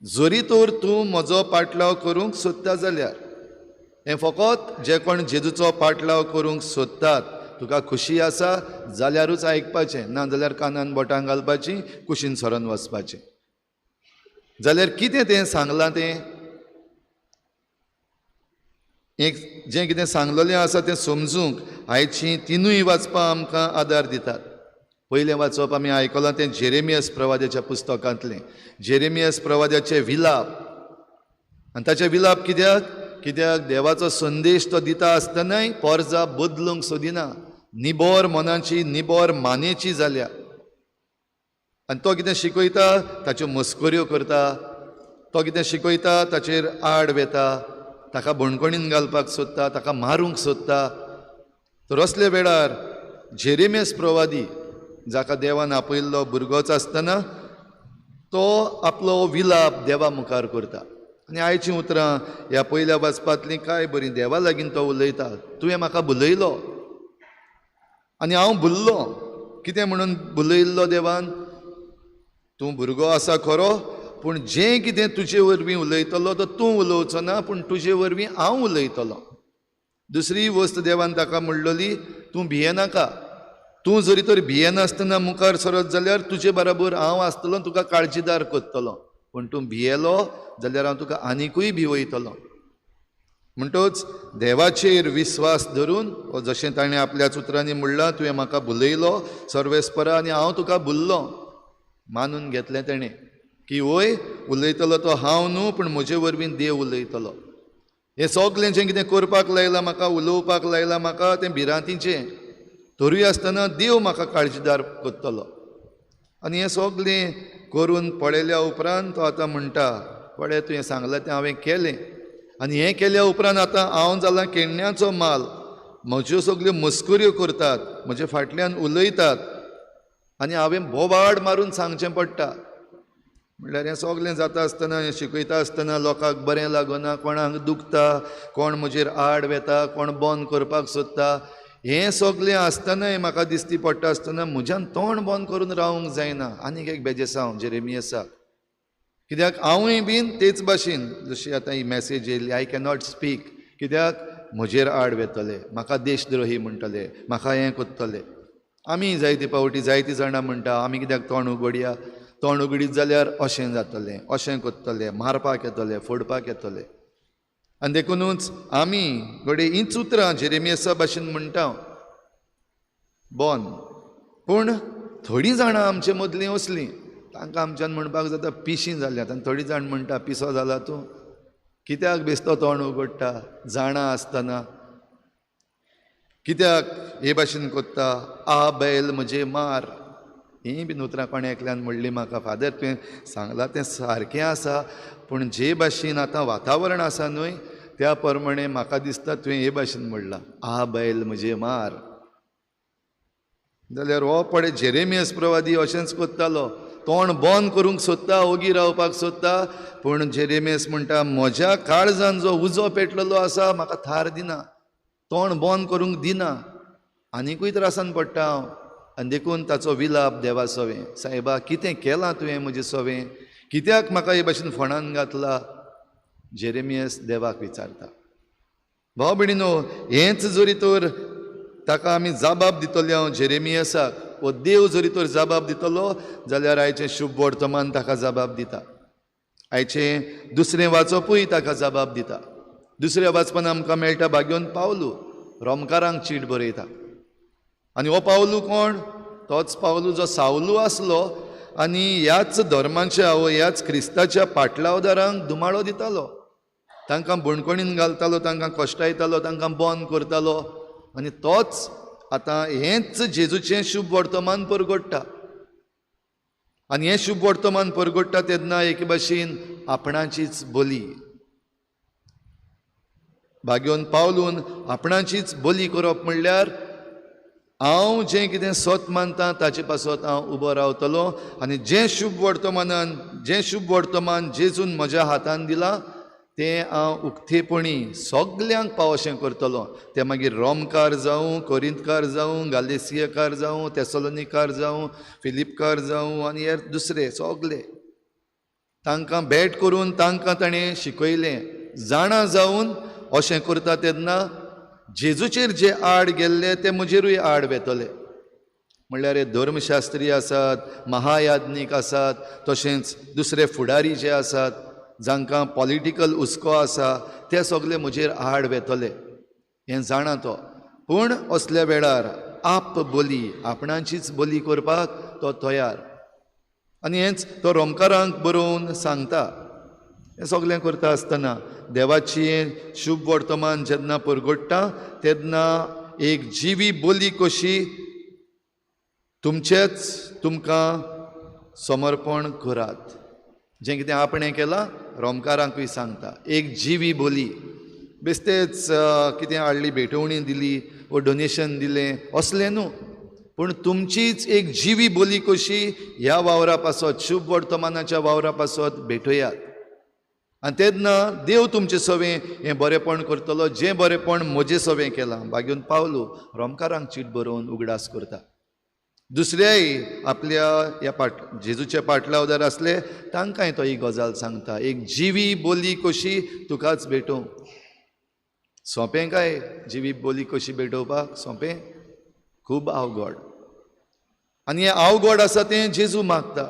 जरी तर तूं म्हजो पाटलाव करूंक सोदता जाल्यार, हें फकत जे कोण जेजूचो पाटलाव करूंक सोदतात तुका खुशी आसा जाल्यारूच आयकपाचें, ना जाल्यार कानान बोटां घालपाची, कुशीन सरोन वचपाचें. जाल्यार कितें तें सांगलां तें? एक जें कितें सांगलेलें आसा तें समजूंक आयचीं तिनूय वाचपां आमकां आदार दितात. पयलें वाचप आमी आयकलां तें जेरेमियस प्रवाद्याच्या पुस्तकांतलें. जेरेमियस प्रवाद्याचें विलाप, आनी ताचें विलाप कित्याक? कित्याक देवाचो संदेश तो दिता आसतनाय पोरजा बदलूंक सोदिना, निबोर मनाची निबोर मानेची जाल्या. आनी तो कितें शिकयता ताच्यो मस्कऱ्यो करता, तो कितें शिकयता ताचेर आड वेता, ताका बणकणीन घालपाक सोदता, ताका मारूंक सोदता. तर असल्या वेळार जेरेमियस प्रवादी जाका देवान आपयल्लो भुरगोच आसतना तो आपलो विलाप देवा मुखार करता. आनी आयचीं उतरां ह्या पयल्या वाचपांतलीं काय बरीं, देवा लागीं तो उलयता, तुवें म्हाका भुलयलो आनी हांव भुल्लो. कितें म्हणून भुलयल्लो देवान? तूं भुरगो आसा खरो, पूण जें कितें तुजे वरवीं उलयतलो तो तूं उलोवचो ना, पूण तुजे वरवीं हांव उलयतलो. दुसरी वस्त देवान ताका म्हणलोली, तूं भियेनाका, तूं जरी तर भियेनासतना मुखार सरत जाल्यार तुजे बराबर हांव आसतलो, तुका काळजीदार करतलो, पूण तूं भियेलो जाल्यार हांव तुका आनिकूय भिवयतलो. म्हणटच देवाचेर विस्वास धरून जशें ताणें आपल्याच उतरांनी म्हणलां, तुवें म्हाका भुलयलो सर्वेस्परा आनी हांव तुका भुल्लो, मानून घेतलें तेणें की वय उलयतलो तो हांव न्हू, पूण म्हजे वरवीं देव उलयतलो. हें सगलें जें कितें करपाक लायलां म्हाका, उलोवपाक लायलां म्हाका, तें भिरांतीचें, तरूय आसतना देव म्हाका काळजीदार करतलो. आनी हें सगलें करून पळयल्या उपरांत तो आतां म्हणटा, पळय तुवें सांगलां तें हांवें केलें, आनी हें केल्या उपरांत आतां हांव जालां केण्ण्याचो माल, म्हज्यो सगल्यो मस्कऱ्यो करतात, म्हजे फाटल्यान उलयतात आनी हांवें बोवाळ मारून सांगचें पडटा. म्हणल्यार हें सगलें जाता आसतना, हें शिकयता आसतना लोकांक बरें लागना, कोणाक दुखता, कोण म्हजेर आड वेता, कोण बंद करपाक सोदता, हें सगलें आसतनाय म्हाका दिसती पडटा आसतना म्हज्यान तोंड बंद करून रावंक जायना. आनीक एक बेजेसांव जेरेमियसाक, कित्याक हांवूय बीन तेच भाशेन, जशी आतां ही मॅसेज येयली, I cannot speak, कित्याक म्हजेर आड वेतले, म्हाका देशद्रोही म्हणटले, म्हाका हें करतले. आमी जायते फावटी जायतीं जाणां म्हणटा, आमी कित्याक तोंड उगडया, तोंड उगडीत जाल्यार अशें जातलें, अशें करतले, मारपाक येतले, फोडपाक येतले. आनी देखुनूच आमी घडये हींच उतरां जेरेमियसा भाशेन म्हणटा बंद, पूण थोडीं जाणां आमचे मदलीं असलीं, तांकां आमच्यान म्हणपाक जाता पिशीं जाल्यात. आनी थोडीं जाण म्हणटा, पिसो जाला तूं, कित्याक बेस्तो तोंड उगडटा जाणा आसतना, कित्याक हे भाशेन करता, आ बैल म्हजे मार. हीं बीन उतरां कोणें एकल्यान म्हणली म्हाका, फादर तुवें सांगलां तें सारकें आसा, पूण जे भाशेन आतां वातावरण आसा न्हय त्या प्रमाणे म्हाका दिसता तुवें हे भाशेन म्हणलां, आ बैल म्हजे मार. जाल्यार हो पळय जेरेमियस प्रवादी अशेंच करतालो, तोंड बंद करूंक सोदता, ओगी रावपाक सोदता, पूण जेरेमियस म्हणटा, म्हज्या काळजान जो उजो पेटलेलो आसा म्हाका थार दिना, तोंड बंद करूंक दिना, आनिकूय त्रासान पडटा हांव. आनी देखून ताचो विलाप देवा सवें, सायबा कितें केलां तुवें म्हजें सवें, कित्याक म्हाका हे भाशेन फोंडान घातला, जेरेमियस देवाक विचारता. भाव भयणीनो, हेंच जरी तर ताका आमी जाबाब दितले हांव जेरेमियसाक, वो देव जरी तर जाबाब दितलो जाल्यार आयचें शुभ वर्तमान ताका जाबाब दिता, आयचें दुसरें वाचपूय ताका जाबाब दिता. दुसऱ्या वाचपान आमकां मेळटा भाग्योन पावलू रोमकारांक चीट बरयता. आनी हो पावलू कोण? तोच पावलू जो सावलू आसलो आनी ह्याच धर्माच्या वो ह्याच क्रिस्ताच्या पाटलावदारांक धुमाळो दितालो, तांकां बणकणीन घालतालो, तांकां कश्टायतालो, तांकां बंद करतालो. आनी तोच आतां हेंच जेजूचें शुभ वर्तमान परगडटा. आनी हें शुभ वर्तमान परगडटा तेन्ना एके भाशेन आपणाचीच बोली भाग्योन पावलून आपणाचीच बोली करप म्हणल्यार हांव जें कितें सत मानता ताचे पासत हांव उबो रावतलो आनी जें शुभ वर्तमानान जें शुभ वर्तमान जेजून म्हज्या हातान दिलां तें हांव उक्तेपणी सगल्यांक पावशें करतलो. तें मागीर रोमकार जावं, कोरिंतकार जावं, गालेसियकार जावं, तेसलोनिकार जावं, फिलिपकार जावं आनी हेर दुसरे सगले, तांकां भेट करून तांकां ताणें शिकयलें. जाणा जावन अशें करता तेन्ना जेजूचेर जे आड गेल्ले ते म्हजेरूय आड वेतले. म्हणल्यार हे धर्मशास्त्री आसात, महायाज्ञीक आसात, तशेंच दुसरे फुडारी जे आसात जांकां पॉलिटिकल हुस्को आसा ते सगळे म्हजेर आड वेतले हें जाणा तो. पूण असल्या वेळार आप बोली, आपणाचीच बोली करपाक तो तयार. आनी हेंच तो रोमकारांक बरोवन सांगता. हें सगळें करता आसतना देवाची शुभ वर्तमान जेन्ना परगट्टा तेन्ना एक जिवी बोली कशी तुमचेच तुमकां समर्पण करात. जें कितें आपणें केलां रोमकारांकूय सांगता. एक जिवी बोली, बेस्तेच कितें हाडली भेटवणी दिली वो डोनेशन दिलें असलें न्हू, पूण तुमचीच एक जिवी बोली कशी ह्या वावरा पासत, शुभ वर्तमानाच्या वावरा पासत भेटयात. आनी तेन्ना देव तुमचें सवें हें बरेंपण करतलो जें बरेंपण म्हजें सवें केलां. बागेवन पावलो रोमकारांक चीट बरोवन उगडास करता. दुसऱ्याय आपल्या ह्या पाट जेजूचे पाटलावदार आसले तांकांय तो ही गजाल सांगता. एक जिवी बोली कशी तुकाच भेटोवं. सोंपें काय जिवी बोली कशी भेटोवपाक? सोंपें? खूब अवघड. आनी हें अवघड आसा तें जेजू मागता.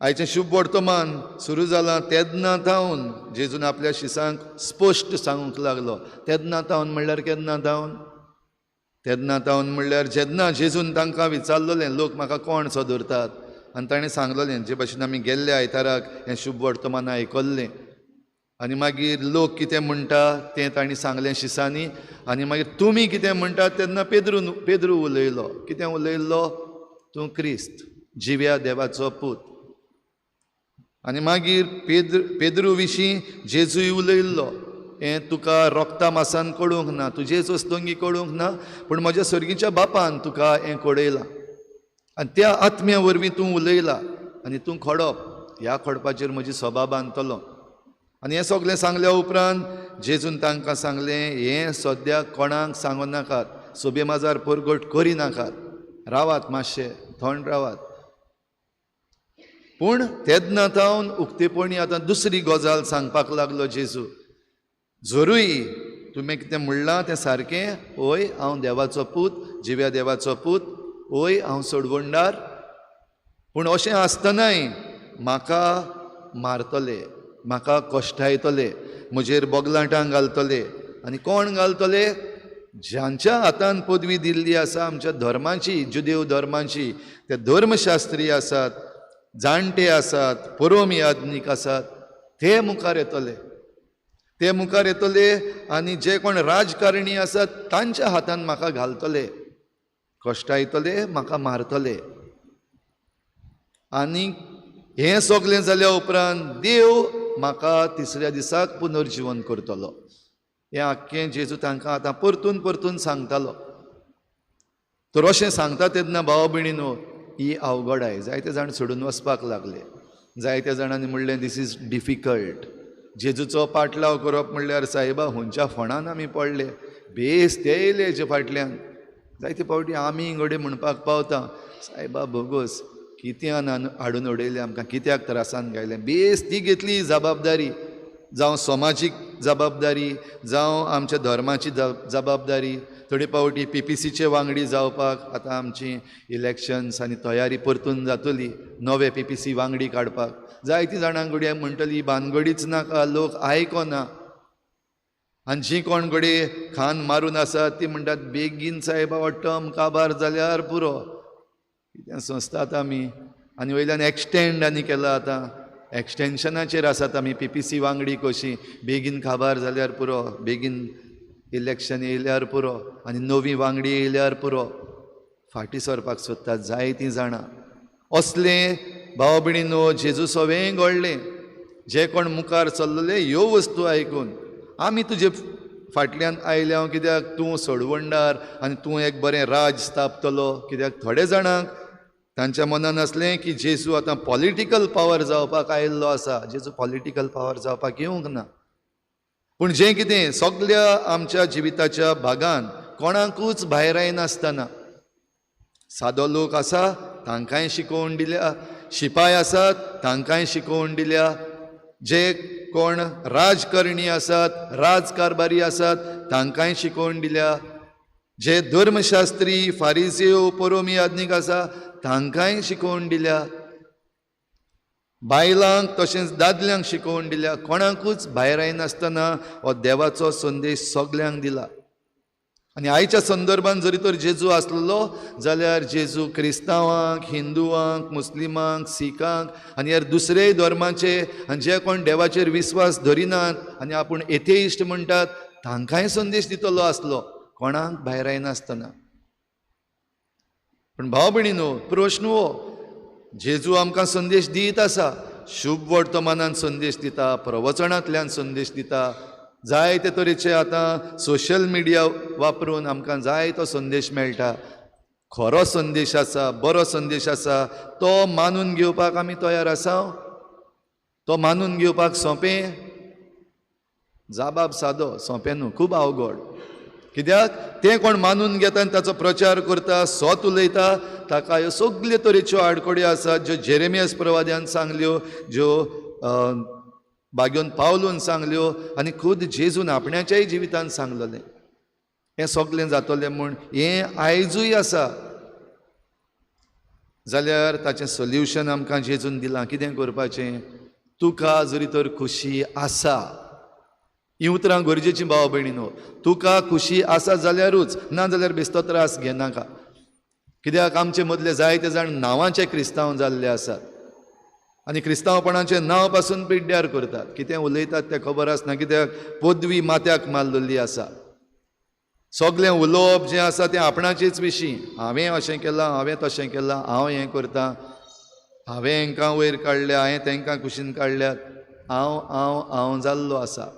आयचें शुभ वर्तमान सुरू जालां तेन्ना थावन जेजून आपल्या शिसांक स्पश्ट सांगूंक लागलो. तेन्ना थावन म्हणल्यार केन्ना थावन? तेन्ना थावन म्हणल्यार जेन्ना जेजून तांकां विचारलेलें लोक म्हाका कोण सो धरतात, आनी ताणें सांगलेलें जे भाशेन आमी गेल्ल्या आयताराक हें शुभ वर्तमान आयकल्लें. आनी मागीर लोक कितें म्हणटा तें तांणी सांगलें शिसांनी. आनी मागीर तुमी कितें म्हणटात तेन्ना पेद्रू उलयलो. कितें उलयल्लो? तूं क्रिस्त, जिव्या देवाचो पूत. आनी मागीर पेद्रू विशीं जेजूय उलयल्लो, हें तुका रोगता मासान कळूंक ना, तुजेच वस्तुंगी कळूंक ना, पूण म्हज्या सर्गीच्या बापान तुका हें कळयलां आनी त्या आत्म्या वरवीं तूं उलयला आनी तूं खडप, ह्या खडपाचेर म्हजी सभा बांदतलो. आनी हें सगळें सांगल्या उपरांत जेजून तांकां सांगलें, हें सद्याक कोणाक सांगू नाकात, सोबे माजार परगट करिनाकात, रावात मातशें थंड रावात. पूण तेन्ना थावन उक्तेपणी आतां दुसरी गजाल सांगपाक लागलो जेजू. जरूय तुवें कितें म्हणलां तें सारकें, हय हांव देवाचो पूत, जिव्या देवाचो पूत, हय हांव सोडवणदार, पूण अशें आसतनाय म्हाका मारतले, म्हाका कश्टायतले, म्हजेर बोगलाटां घालतले. आनी कोण घालतले? ज्यांच्या हातान पदवी दिल्ली आसा आमच्या धर्माची, जुदेव धर्माची, ते धर्मशास्त्री आसात, जाणटे आसात, परोम याज्ञीक आसात, ते मुखार येतले, ते मुखार येतले आनी जे कोण राजकारणी आसात तांच्या हातान म्हाका घालतले, कश्टायतले, म्हाका मारतले. आनी हें सगळें जाल्या उपरांत देव म्हाका तिसऱ्या दिसाक पुनर्जिवन करतलो. हें आख्खें जेजू तांकां आतां परतून परतून सांगतालो. तर अशें सांगता तेन्ना भाव भयणीनो ही अवघडाय. जायते जाण सोडून वचपाक लागले. जायत्या जाणांनी म्हणलें this is difficult. जेजूचो पाटलाव करप म्हणल्यार सायबा हुंच्या फोंडान आमी पडले, बेस ते येयले हेजे फाटल्यान. जायते फावटी आमी घडये म्हणपाक पावता, सायबा भोगोस कित्यान हाडून उडयलें आमकां, कित्याक त्रासान घायलें. बेस ती घेतली जबाबदारी, जावं समाजीक जबाबदारी, जावं आमच्या धर्माची जबाबदारी. थोडे फावटी पीपीसीचे वांगडी जावपाक आतां आमची इलेक्शन्स आनी तयारी परतून जातली नवे पीपीसी वांगडी काडपाक. जायतीं जाणां घडये म्हणटली भानगडीच नाका, लोक आयकना. आनी जीं कोण घडये खान मारून आसात ती म्हणटात बेगीन सायबा हो टर्म काबार जाल्यार पुरो, कितें संस्थात आमी. आनी वयल्यान एक्सटेंड आनी केला, आतां एक्सटेंशनाचेर आसात आमी पीपीसी वांगडी कशी, बेगीन काबार जाल्यार पुरो, बेगीन इलेक्शन येयल्यार पुरो आनी नवी वांगडी येयल्यार पुरो. फाटीं सरपाक सोदतात जायतीं जाणां. असलें भाव भयणीनो जेजू सवें घडलें. जे कोण मुखार चल्लले ह्यो वस्तू आयकून आमी तुजे फाटल्यान आयल्या कित्याक तूं सोडवणदार आनी तूं एक बरें राज स्थापतलो. कित्याक थोडे जाणांक तांच्या मनान आसलें की जेजू आतां पॉलिटिकल पावर जावपाक आयिल्लो आसा. जेजू पॉलिटिकल पावर जावपाक येवंक ना. पूण जें कितें सगल्या आमच्या जिविताच्या भागान कोणाकूच भायर आयनासतना सादो लोक आसा तांकांय शिकोवन दिल्या, शिपाय आसात तांकांय शिकोवन दिल्या, जे कोण राजकारणी आसात, राजकारभारी आसात तांकांय शिकोवन दिल्या, जे धर्मशास्त्री फारिजेव परोमी याज्ञीक आसा तांकांय शिकोवन दिल्या. बायलांक तशेंच दादल्यांक शिकोवन दिल्या, कोणाकूच भायर आयनासतना हो देवाचो संदेश सगल्यांक दिला. आनी आयच्या संदर्भान जरी तर जेजू आसलेलो जाल्यार जेजू क्रिस्तांवांक, हिंदुवांक, मुस्लिमांक, सिखांक आनी हेर दुसरेय धर्माचे आनी जे कोण देवाचेर विस्वास धरिनात आनी आपूण एथेइश्ट म्हणटात तांकांय संदेश दितलो आसलो, कोणाक भायर आयनासतना. पूण भाव भयणीनो, प्रश्न हो, जेजू आमकां संदेश दीत आसा, शुभ वर्तमानान संदेश दिता, प्रवचनांतल्यान संदेश दिता, जायते तरेचे आतां सोशल मिडिया वापरून आमकां जाय तो संदेश मेळटा. खरो संदेश आसा, बरो संदेश आसा, तो मानून घेवपाक आमी तयार आसा? तो मानून घेवपाक सोंपें? जाबाब सादो, सोंपें न्हू, खूब अवघड. कित्याक तें कोण मानून घेता आनी ताचो प्रचार करता, सत उलयता, ताका ह्यो सगल्यो तरेच्यो आडखळ्यो आसात ज्यो जेरेमियस प्रवाद्यान सांगल्यो, ज्यो बागेवन पावलून सांगल्यो आनी खुद जेजून आपणाच्याय जिवितान सांगलेलें. हें सगलें जातलें म्हूण हें आयजूय आसा. जाल्यार ताचें सोल्युशन आमकां जेजून दिलां. कितें करपाचें? तुका जरी तर खुशी आसा, हीं उतरां गरजेचीं भाव भयणीनो, तुका खुशी आसा जाल्यारूच, ना जाल्यार बेस्तो त्रास घेनाका. कित्याक आमचे मदले जायते जाण नांवाचे क्रिस्तांव जाल्ले आसात आनी क्रिस्तांवपणाचें नांव पासून पिड्ड्यार करतात. कितें उलयतात तें खबर आसना, कित्याक पदवी माथ्याक मारलेली आसा. सगलें उलोवप जें आसा तें आपणाचेच विशीं, हांवें अशें केलां, हांवें तशें केलां, हांव हें करतां, हांवें हेंकां वयर काडल्या, हांवें तेंकां कुशीन काडल्यात, हांव हांव हांव जाल्लो आसा.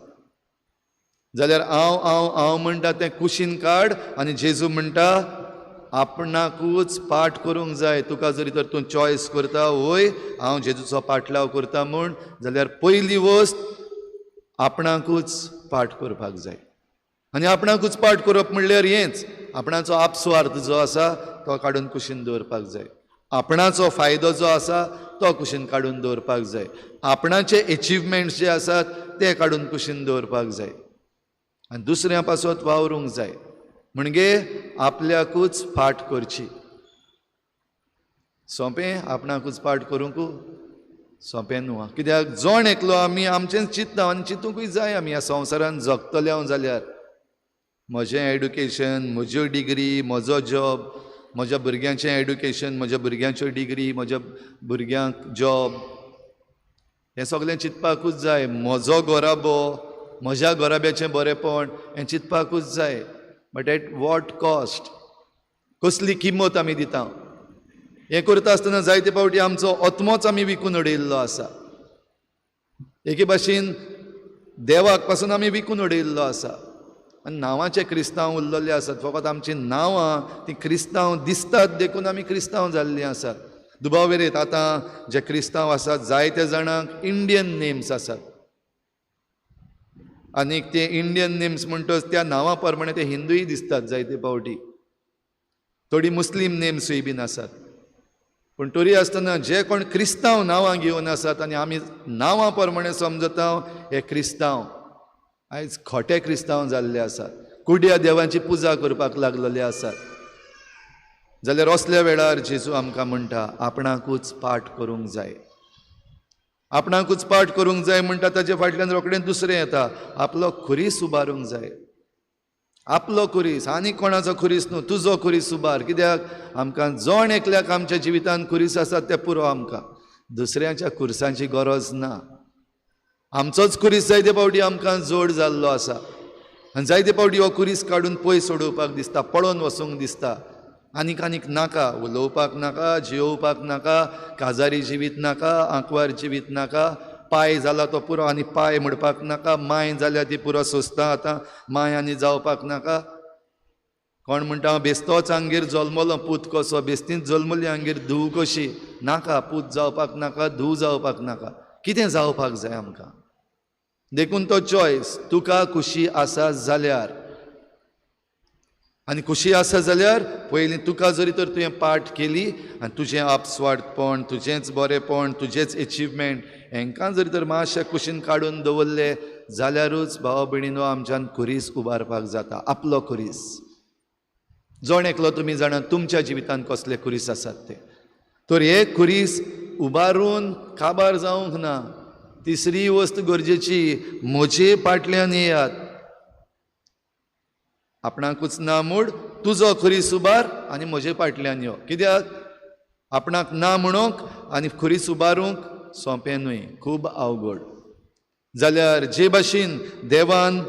जाल्यार हांव हांव हांव म्हणटा तें कुशीन काड आनी जेजू म्हणटा आपणाकूच पाठ करूंक जाय. तुका जरी तर तूं चॉयस करता, वय हांव जेजूचो पाटलाव करता म्हूण, जाल्यार पयली वस्त आपणाकूच पाठ करपाक जाय. आनी आपणाकूच पाठ करप म्हणल्यार हेंच, आपणाचो आपस्वार्थ जो आसा तो काडून कुशीन दवरपाक जाय, आपणाचो फायदो जो आसा तो कुशीन काडून दवरपाक जाय, आपणाचे एचिवमेंट्स जे आसात ते काडून कुशीन दवरपाक जाय आनी दुसऱ्या पासत वावरूंक जाय. म्हणजे आपल्याकूच फाट करची. सोंपें आपणाकूच पाठ करूंक सोंपें न्हू, कित्याक जण एकलो आमी आमचेंच चिंतता आनी चिंतूंकूय जाय. आमी ह्या संवसारान जगतले हांव जाल्यार म्हजें एडुकेशन, म्हज्यो डिग्री, म्हजो जॉब, म्हज्या भुरग्यांचें एडुकेशन, म्हज्या भुरग्यांच्यो डिग्री, म्हज्या भुरग्यांक जॉब, हें सगळें चिंतपाकूच जाय. म्हजो घराबो, म्हज्या घराब्याचें बरेंपण, हें चिंतपाकूच जाय. बट एट what cost, कसली किंमत आमी दिता. हें करता आसतना जायते फावटी आमचो आत्मोच आमी विकून उडयल्लो आसा. एके भाशेन देवाक पासून आमी विकून उडयल्लो आसा आनी नांवाचे क्रिस्तांव उरलेले आसात. फकत आमचीं नांवां तीं क्रिस्तांव दिसतात देखून आमी क्रिस्तांव जाल्लीं आसात. दुबाव वेरेत आतां जे क्रिस्तांव आसात जायते जाणांक इंडियन नेम्स आसात आनीक ते इंडियन नेम्स म्हणटच त्या नांवा प्रमाणे ते हिंदूय दिसतात जायते फावटी. थोडी मुस्लीम नेम्सूय बीन आसात. पूण तरी आसतना जे कोण क्रिस्तांव नांवां घेवन आसात आनी आमी नांवां प्रमाणे समजता हे क्रिस्तांव आयज खोटे क्रिस्तांव जाल्ले आसात, कुड्या देवांची पुजा करपाक लागलेले आसात. जाल्यार असल्या वेळार जेजू आमकां म्हणटा आपणाकूच पाठ करूंक जाय. आपणाकूच पाठ करूंक जाय म्हणटा ताजे फाटल्यान रोखडें दुसरें येता, आपलो खुरीस उबारूंक जाय. आपलो खुरीस, आनी कोणाचो खुरीस न्हू, तुजो खुरीस उबार. कित्याक आमकां जण एकल्याक आमच्या जिवितांत खुरीस आसात ते पुरो आमकां, दुसऱ्यांच्या खुरसांची गरज ना. आमचोच खुरीस जायते फावटी आमकां जोड जाल्लो आसा आनी जायते फावटी हो खुरीस काडून पयस उडोवपाक दिसता, पळोवन वचूंक दिसता. आनीक आनीक नाका, उलोवपाक नाका, जियोवपाक नाका, काजारी जिवीत नाका, आंकवार जिवीत नाका, पाय जाला तो पुरो आनी पाय म्हणपाक नाका, माय जाल्या ती पुरो सोंसता आतां, माय आनी जावपाक नाका. कोण म्हणटा हांव बेस्तोच आमगेर जल्मलो, पूत कसो, बेस्तीच जल्मली आमगेर धूव कशी, नाका, पूत जावपाक नाका, धूव जावपाक नाका. कितें जावपाक जाय आमकां? देखून तो चॉयस, तुका खुशी आसा जाल्यार, आनी खुशी आसा जाल्यार पयलीं तुका जरी तर तुवें पाठ केली आनी तुजें आपस्वार्थपण, तुजेंच बरेंपण, तुजेंच एचिवमेंट हेंकां जरी तर मातशें कुशीन काडून दवरले जाल्यारूच भाव भयणीनो आमच्यान खुरीस उबारपाक जाता, आपलो खुरीस. जण एकलो तुमी जाणा तुमच्या जिवितांत कसले खुरीस आसात ते. तर हे खुरीस उबारून काबार जावंक ना. तिसरी वस्त गरजेची, म्हजे फाटल्यान येयात. आपणाकूच ना म्हूण तुजो खुरीस उबार आनी म्हजे फाटल्यान यो. कित्याक आपणाक ना म्हणूंक आनी खुरीस उबारूंक सोंपें न्हय, खूब अवघड. जाल्यार जे भाशेन देवान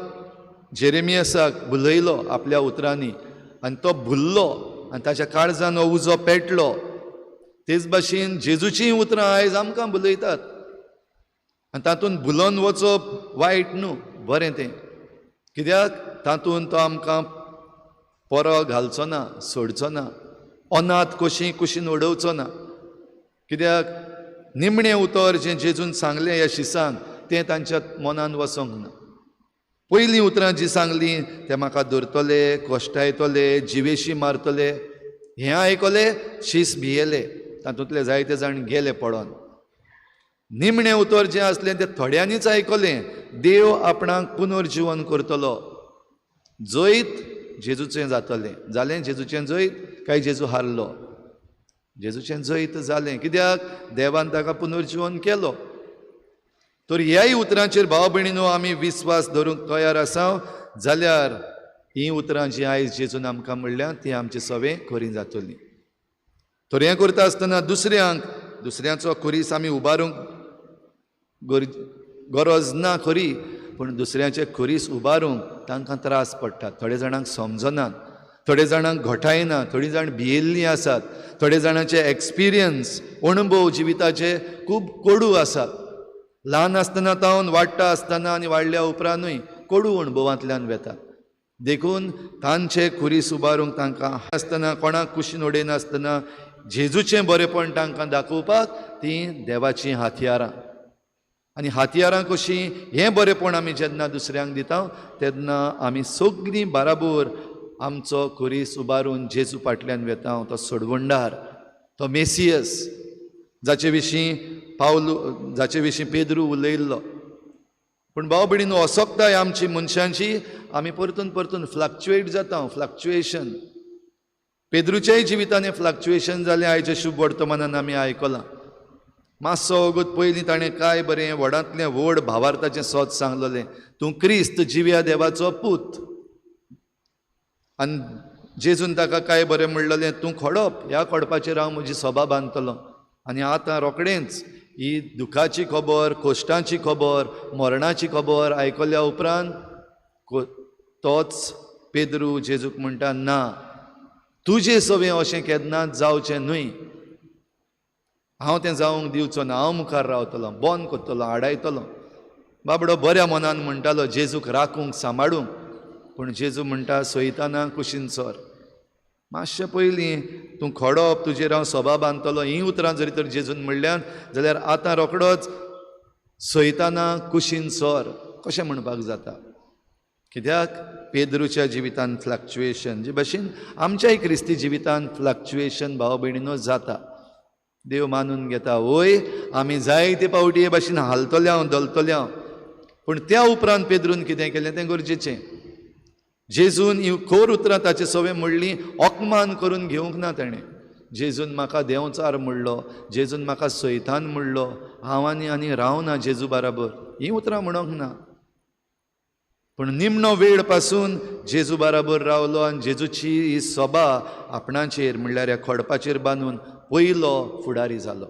जेरेमियासाक भुलयलो आपल्या उतरांनी आनी तो भुल्लो आनी ताच्या काळजान हो उजो पेटलो, तेच भाशेन जेजूचीं उतरां आयज आमकां भुलयतात. आनी तातूंत भुलोन वचप वायट न्हू, बरें तें. कित्याक तातूंत तो आमकां परो घालचो ना, सोडचो ना, अनाथ कशी कुशीन उडोवचो ना. कित्याक निमणें उतर जें जेजून सांगलें ह्या शिसांक तें तांच्या मनान वचोंक ना. पयलीं उतरां जीं सांगलीं ते म्हाका धरतले, कश्टायतले, जिवेशी मारतले, हें आयकलें शीस भियेले, तातूंतले जायते जाण गेले पडोन. निमणें उतर जें आसलें तें थोड्यांनीच आयकलें, देव आपणाक पुनर्जिवन करतलो, जैत जेजूचें जातलें. जालें जेजूचें जैत काय जेजू हारलो? जेजूचें जैत जालें. कित्याक देवान ताका पुनर्जिवन केलो. तर ह्याय उतरांचेर भाव भयणीनो आमी विस्वास धरूंक तयार आसा जाल्यार हीं उतरां जीं आयज जेजून आमकां म्हणल्या तीं आमची सवें खरी जातलीं. तर हें करता आसतना दुसऱ्यांक दुसऱ्यांचो खुरीस आमी उबारूंक गरज ना खरी, पूण दुसऱ्यांचे खुरीस उबारूंक तांकां त्रास पडटात. थोडे जाणांक समजनात, थोडे जाणांक घटायना, थोडीं जाण भियेल्लीं आसात, थोडे जाणांचे एक्सपिरियन्स अणभव जिविताचे खूब कोडू आसात. ल्हान आसतना तावन वाडटा आसतना आनी वाडल्या उपरांतूय कोडू अणभवांतल्यान वेतात. देखून तांचे खुरीस उबारूंक तांकां आसतना कोणाक कुशीन उडयनासतना जेजूचें बरेपण तांकां दाखोवपाक तीं देवाचीं हातयारां. आनी हातयारां कशीं हें बरेपण आमी जेन्ना दुसऱ्यांक दिता तेन्ना आमी सगळीं बाराबोर आमचो खुरीस उबारून जेजू फाटल्यान वेता. तो सोडवणदार, तो मेसियस जाचे विशीं पावलू, जाचे विशीं पेद्रू उलयल्लो. पूण भाव भयणीनो असक्ताय आमची मनशांची, आमी परतून परतून फ्लक्चुएट जाता. फ्लक्चुएशन पेद्रूच्याय जिवितांनी फ्लक्चुएशन जालें. आयच्या शुभ वर्तमानान आमी आयकलां. मातसो वगत पयलीं ताणें काय बरें व्हडांतलें व्हड भावार्थाचें सोद सांगलेलें, तूं क्रिस्त जिव्या देवाचो पूत. आनी जेजून ताका काय बरें म्हणलेलें, तूं खोडप, ह्या खोडपाचेर हांव म्हजी सभा बांदतलो. आनी आतां रोखडेंच ही दुखाची खबर, कश्टांची खबर, मरणाची खबर आयकल्या उपरांत तोच पेद्रू जेजूक म्हणटा, ना, तुजे सवें अशें केन्नाच जावचें न्हय, हांव तें जावंक दिवचो ना, हांव मुखार रावतलो, बंद करतलो, आडायतलो. बाबडो बऱ्या मनान म्हणटालो जेजूक राखूंक, सांबाळूंक, पूण जेजू म्हणटा सैताना कुशीन सर. मातशें पयलीं तूं खोडप, तुजेर हांव सभा बांदतलो, हीं उतरां जरी तर जेजून म्हणल्यान जाल्यार आतां रोखडोच सैताना कुशीन सर कशें म्हणपाक जाता? कित्याक पेद्रूच्या जिवितांत फ्लक्चुएशन जे भाशेन आमच्याय क्रिस्ती जिवितांत फ्लक्चुएशन भाव भयणीनो जाता. देव मानून घेता, वय आमी जायते पावटी हे भाशेन हालतले हांव, धोलतले हांव. पूण त्या उपरांत पेद्रून कितें केलें तें गरजेचें. जेजून ही खोर उतरां ताचे सवें म्हणलीं, अपमान करून घेवंक ना ताणें. जेजून म्हाका देंवचार म्हणलो, जेजून म्हाका सैतान म्हणलो, हांव आनी आनी रावना जेजू बराबर, हीं उतरां म्हणूंक ना. पूण निमणो वेळ पासून जेजू बराबर रावलो आनी जेजूची ही सभा आपणाचेर म्हणल्यार ह्या खोडपाचेर बांदून पयलो फुडारी जालो.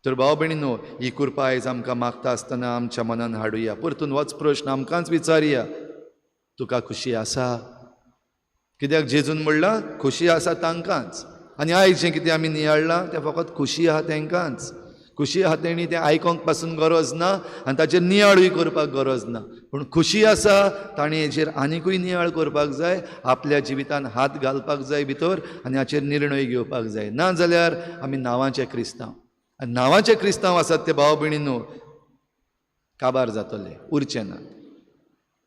तर भाव भयणीनो ही कृपा आयज आमकां मागता आसतना आमच्या मनान हाडुया. परतून होच प्रश्न आमकांच विचारुया, तुका खुशी आसा? कित्याक जेजून म्हणलां खुशी आसा तांकांच. आनी आयज जें कितें आमी नियाळ्ळां तें फकत खुशी आहा तांकांच. खुशी आहा तेणी तें आयकोंक पासून गरज ना आनी ताचेर नियाळूय करपाक गरज ना. पूण खुशी आसा ताणें हेचेर आनिकूय नियाळ करपाक जाय, आपल्या जिवितान हात घालपाक जाय भितर आनी हाचेर निर्णय घेवपाक जाय. ना जाल्यार आमी नांवाचे क्रिस्तांव, आनी नांवाचे क्रिस्तांव आसात ते भाव भयणीनो काबार जातले, उरचे ना.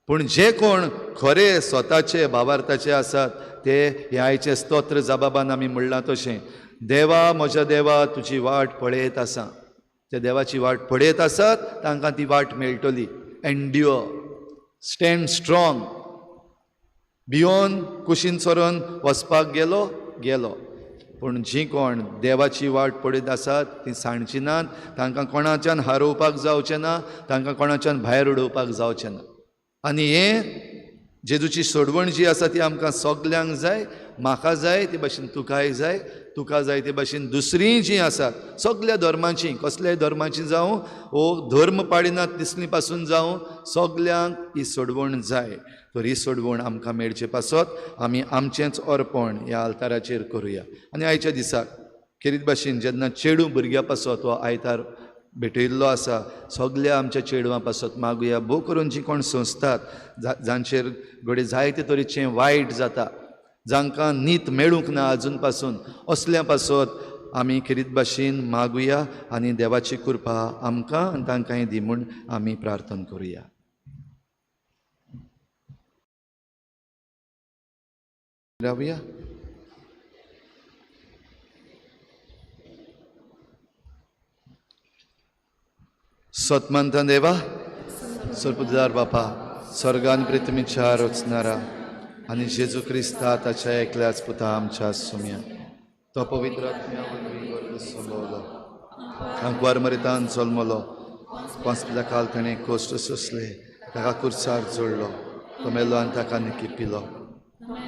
पूण जे कोण खरे स्वताचे भावार्थाचे आसात ते हे आयचे स्तोत्र जबाबान आमी म्हणलां तशें, देवा म्हज्या देवा तुजी वाट पळयत आसा. ते देवाची वाट पळयत आसात तांकां ती वाट मेळटली. एन्ड्युअर, स्टँड स्ट्रॉंग, भियोन कुशीन सरोन वचपाक गेलो गेलो. पूण जीं कोण देवाची वाट पळयत आसात तीं सांडची नात. तांकां कोणाच्यान हारोवपाक जावचें ना, तांकां कोणाच्यान भायर उडोवपाक जावचें ना. आनी हें जेजूची सोडवण जी आसा ती आमकां सगल्यांक जाय. म्हाका जाय ते भाशेन तुकाय जाय, तुका जाय ते भाशेन दुसरीं जीं आसात सगल्या धर्माचीं, कसल्याय धर्माचीं जावं वो धर्म पाळिनात तिसली पासून जावं, सगल्यांक ही सोडवण जाय. तर ही सोडवण आमकां मेळचे पासत आमी आमचेंच अर्पण ह्या आल्ताराचेर करुया. आनी आयच्या दिसाक खेरीत भाशेन जेन्ना चेडूं भुरग्यां पासत हो आयतार भेटयल्लो आसा, सगल्या आमच्या चेडवां पासत मागुया. भोव करून जी कोण संस्थात जांचेर घडये जायते तरेचें वायट जाता, जांकां नीत मेळूंक ना आजून पासून, असल्या पासत आमी खेरीत भाशेन मागुया आनी देवाची कृपा आमकां आनी तांकांय दी म्हूण आमी प्रार्थना करुया. रावया. सतमंत देवा, सरपुदार बापा, स्वर्गान पृथ्वीच्या रचणारा आनी जेजू क्रिस्ता ताच्या एकल्याच पुता आमच्या सुम्या, तो पवित्र आत्म्या वरवीं गर्भ संभवलो, आंकवार मरितान जल्मलो, पांच काल ताणें कश्ट सोंसले, ताका कुर्सार जोडलो, तो मेलो आनी ताका निकिपिलो,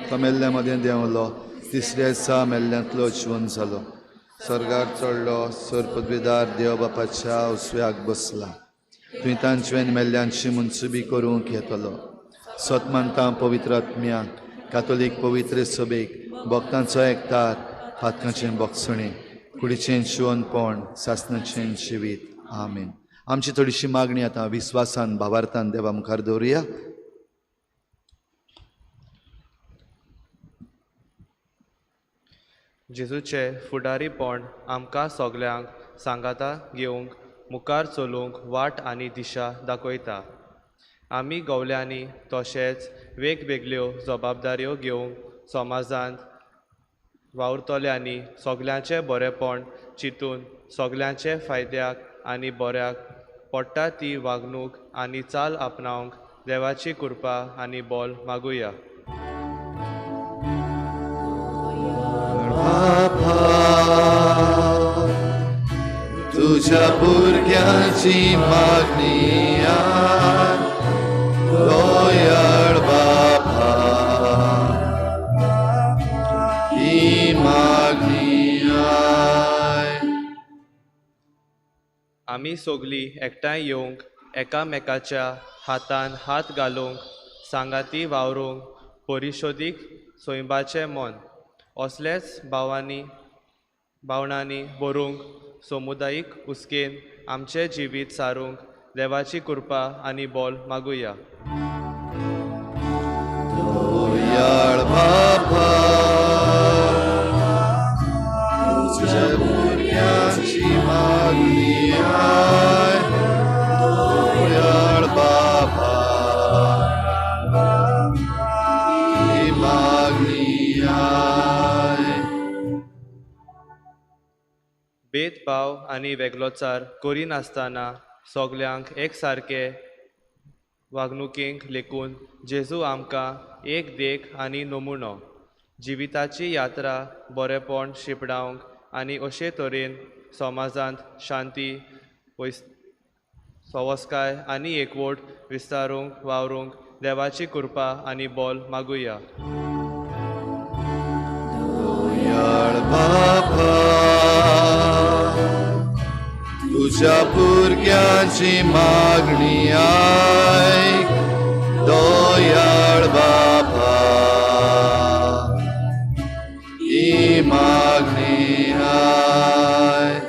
तो मेल्ल्या मदें देंवलो, तिसऱ्या दिसा मेल्ल्यांतलो जिवन जालो, स्वर्गार चडलो, सरपदवीदार देव बापाच्या उसव्याक बसला, तुवें तांचें मेल्ल्यांची मनसुबी करूंक येतलो. सत मानता पवित्र आत्म्याक, कातोलीक पवित्र सभेक, भक्तांचो एकतार, पातकांचें बोगसणें, कुडीचें शिवणपण, सासणाचें जिवीत. आमेन. आमची थोडीशी मागणी आतां विस्वासान भावार्थान देवा मुखार दवरुया. जेजूचे फुडारीपण आमकां सगल्यांक सांगाता घेवंक मुखार चलूंक वाट आनी दिशा दाखयता. आमी गवल्यांनी तशेंच वेगवेगळ्यो जबाबदाऱ्यो घेवंक समाजांत वावुरतल्यांनी सगल्यांचें बरेंपण चिंतून सगल्यांचे फायद्याक आनी बऱ्याक पडटा ती वागणूक आनी चाल आपणावंक देवाची कृपा आनी बोल मागुया. तुझ्या भुरग्यांची मागणी दयाळ बापा, ही मागणी. आमी सगलीं एकठांय येवंक, एकामेकाच्या हातान हात घालूंक, सांगाती वावरूंक, परिशोदीक सैबाचें मन असलेच भावांनी भावनांनी भरूंक, समुदायीक हुस्केन आमचें जिवीत सारूंक देवाची कृपा आनी बोल मागुया. दयाळ बापा, तुझ्या भुरग्यांची मागणी दयाळ बापा, ही मागणी. भेदभाव आनी वेगळोचार करिनासतना सगल्यांक एकसारके वागणुकेक लेखून जेजू आमकां एक देख आनी नमुनो. जिविताची यात्रा बरेपण शिंपडावंक आनी अशे तरेन समाजांत शांती, सवस्काय आनी एकवट विस्तारूंक वावरूंक देवाची कृपा आनी बोल मागुया. दयाळ बापा, तुझ्या भुरग्यांची मागणी आयक दयाळ बापा, ही मागणी आयक.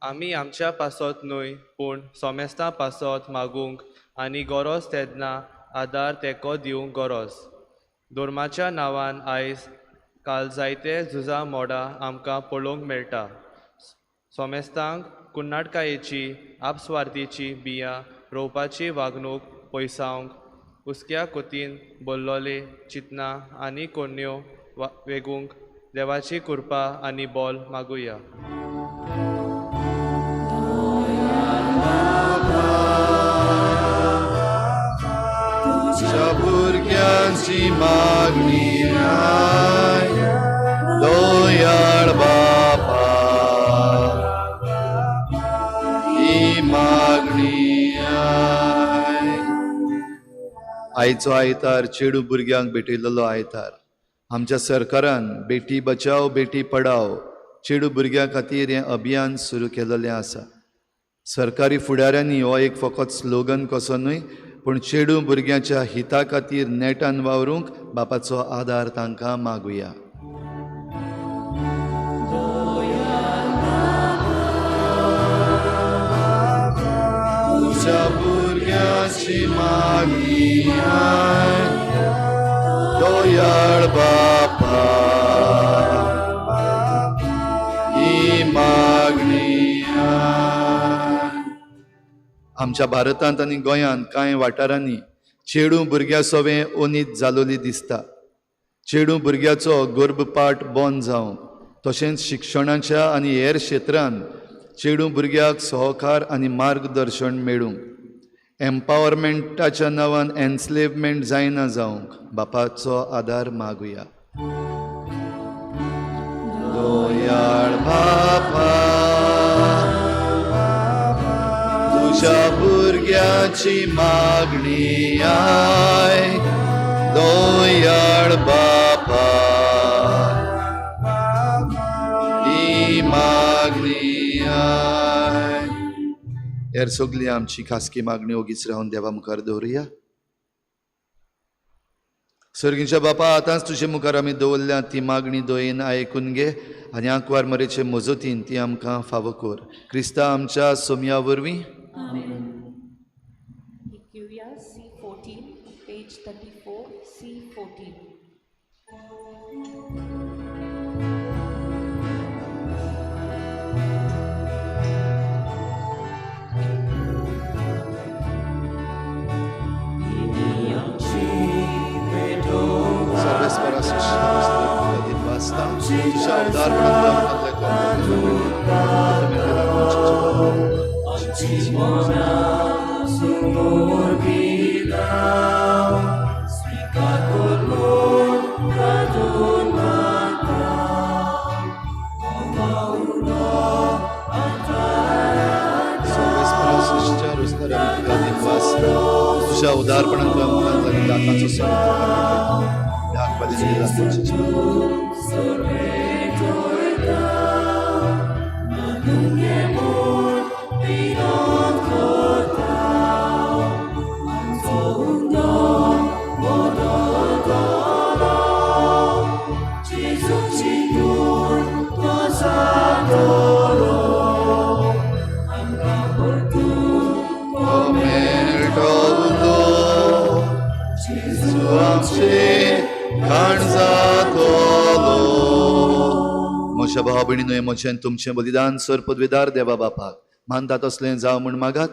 आमी आमच्या पासत न्हय पूण सोमेस्तां पासत मागूंक आनी गरज तेन्ना आदार तेंको दिवंक गरज. धर्माच्या नांवान आयज काल जायते झुजां मोडां आमकां पळोवंक मेळटा. सोमेस्तांक कुन्नाटकायेची, आपस्वार्थीची बियां रोवपाची वागणूक पयसावंक हुस्क्या कोतीन भरलोले चिंतना आनी कोण्यो वेगूंक देवाची कृपा आनी बोल मागुया. तुझ्या भुरग्यांची मागणी आयक आयचो आयतार चेडूं भुरग्यांक भेटयलेलो आयतार. आमच्या सरकारान बेटी बचाव बेटी पढाव चेडूं भुरग्यां खातीर हें अभियान सुरू केलेलें आसा. सरकारी फुडाऱ्यांनी हो एक फकत स्लोगन कसो न्हय पूण चेडूं भुरग्यांच्या हिता खातीर नेटान वावरूंक बापाचो आदार तांकां मागुया. तुज्या भुरग्याची मागणी दयाळ बापा ही मागणी. आमच्या भारतांत आनी गोंयांत कांय वाठारांनी चेडूं भुरग्यां सवें ओनीत जालोली दिसता. चेडूं भुरग्याचो गर्भपाठ बंद जावंक तशेंच शिक्षणाच्या आनी हेर क्षेत्रांत चेडूं भुरग्याक सहकार आनी मार्गदर्शन मेळूंक, एम्पावरमेंटाच्या नांवान एन्स्लेवमेंट जायना जावंक बापाचो आदार मागुया. दयाळ बापा तुज्या भुरग्याची मागणी आयक, दयाळ बापा ही मागणी आयक. हेर सगळी आमची खासगी मागणी ओगीच रावन देवा मुखार दवरुया. सर्गीच्या बापा, आतांच तुजे मुखार आमी दवरल्या ती मागणी दयेन आयकून घे आनी आंकवार मरेचे मजतीन ती आमकां फावो कर. क्रिस्ता आमच्या सोमया वरवीं. C14, page 34, C14. तुझ्या उदारपणान दातांचो म्हज्या भावा भयणीनो, म्हजें तुमचें बलिदान सर पदवेदार देवा बापाक मानता तसलें जावं म्हूण मागात.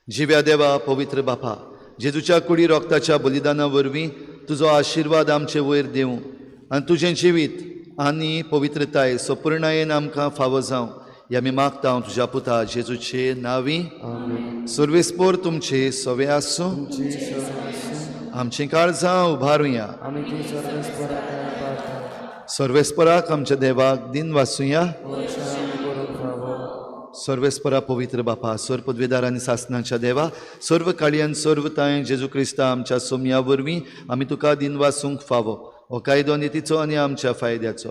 जिव्या देवा पवित्र बापा, जेजूच्या कुडी रोगताच्या बलिदाना वरवीं तुजो आशिर्वाद आमचे वयर दिवं आनी तुजें जिवीत आनी पवित्रताय सपूर्णायेन आमकां फावो जावं ह्या आमी मागता तुज्या पुता जेजूचे नांवी. सर्वेस्पोर तुमचे सवे आसूं. आमचीं काळजां उबारुया. सर्वेस्पराक आमच्या देवाक दिन वासुया. सर्वेस्परा पवित्र बापा, सर्व पदवेदार आनी सासनाच्या देवा, सर्व काळयान सर्व तांय जेजू क्रिस्ता आमच्या सोमया वरवीं आमी तुका दिन वासूंक फावो. हो कायदो नितीचो आनी आमच्या फायद्याचो.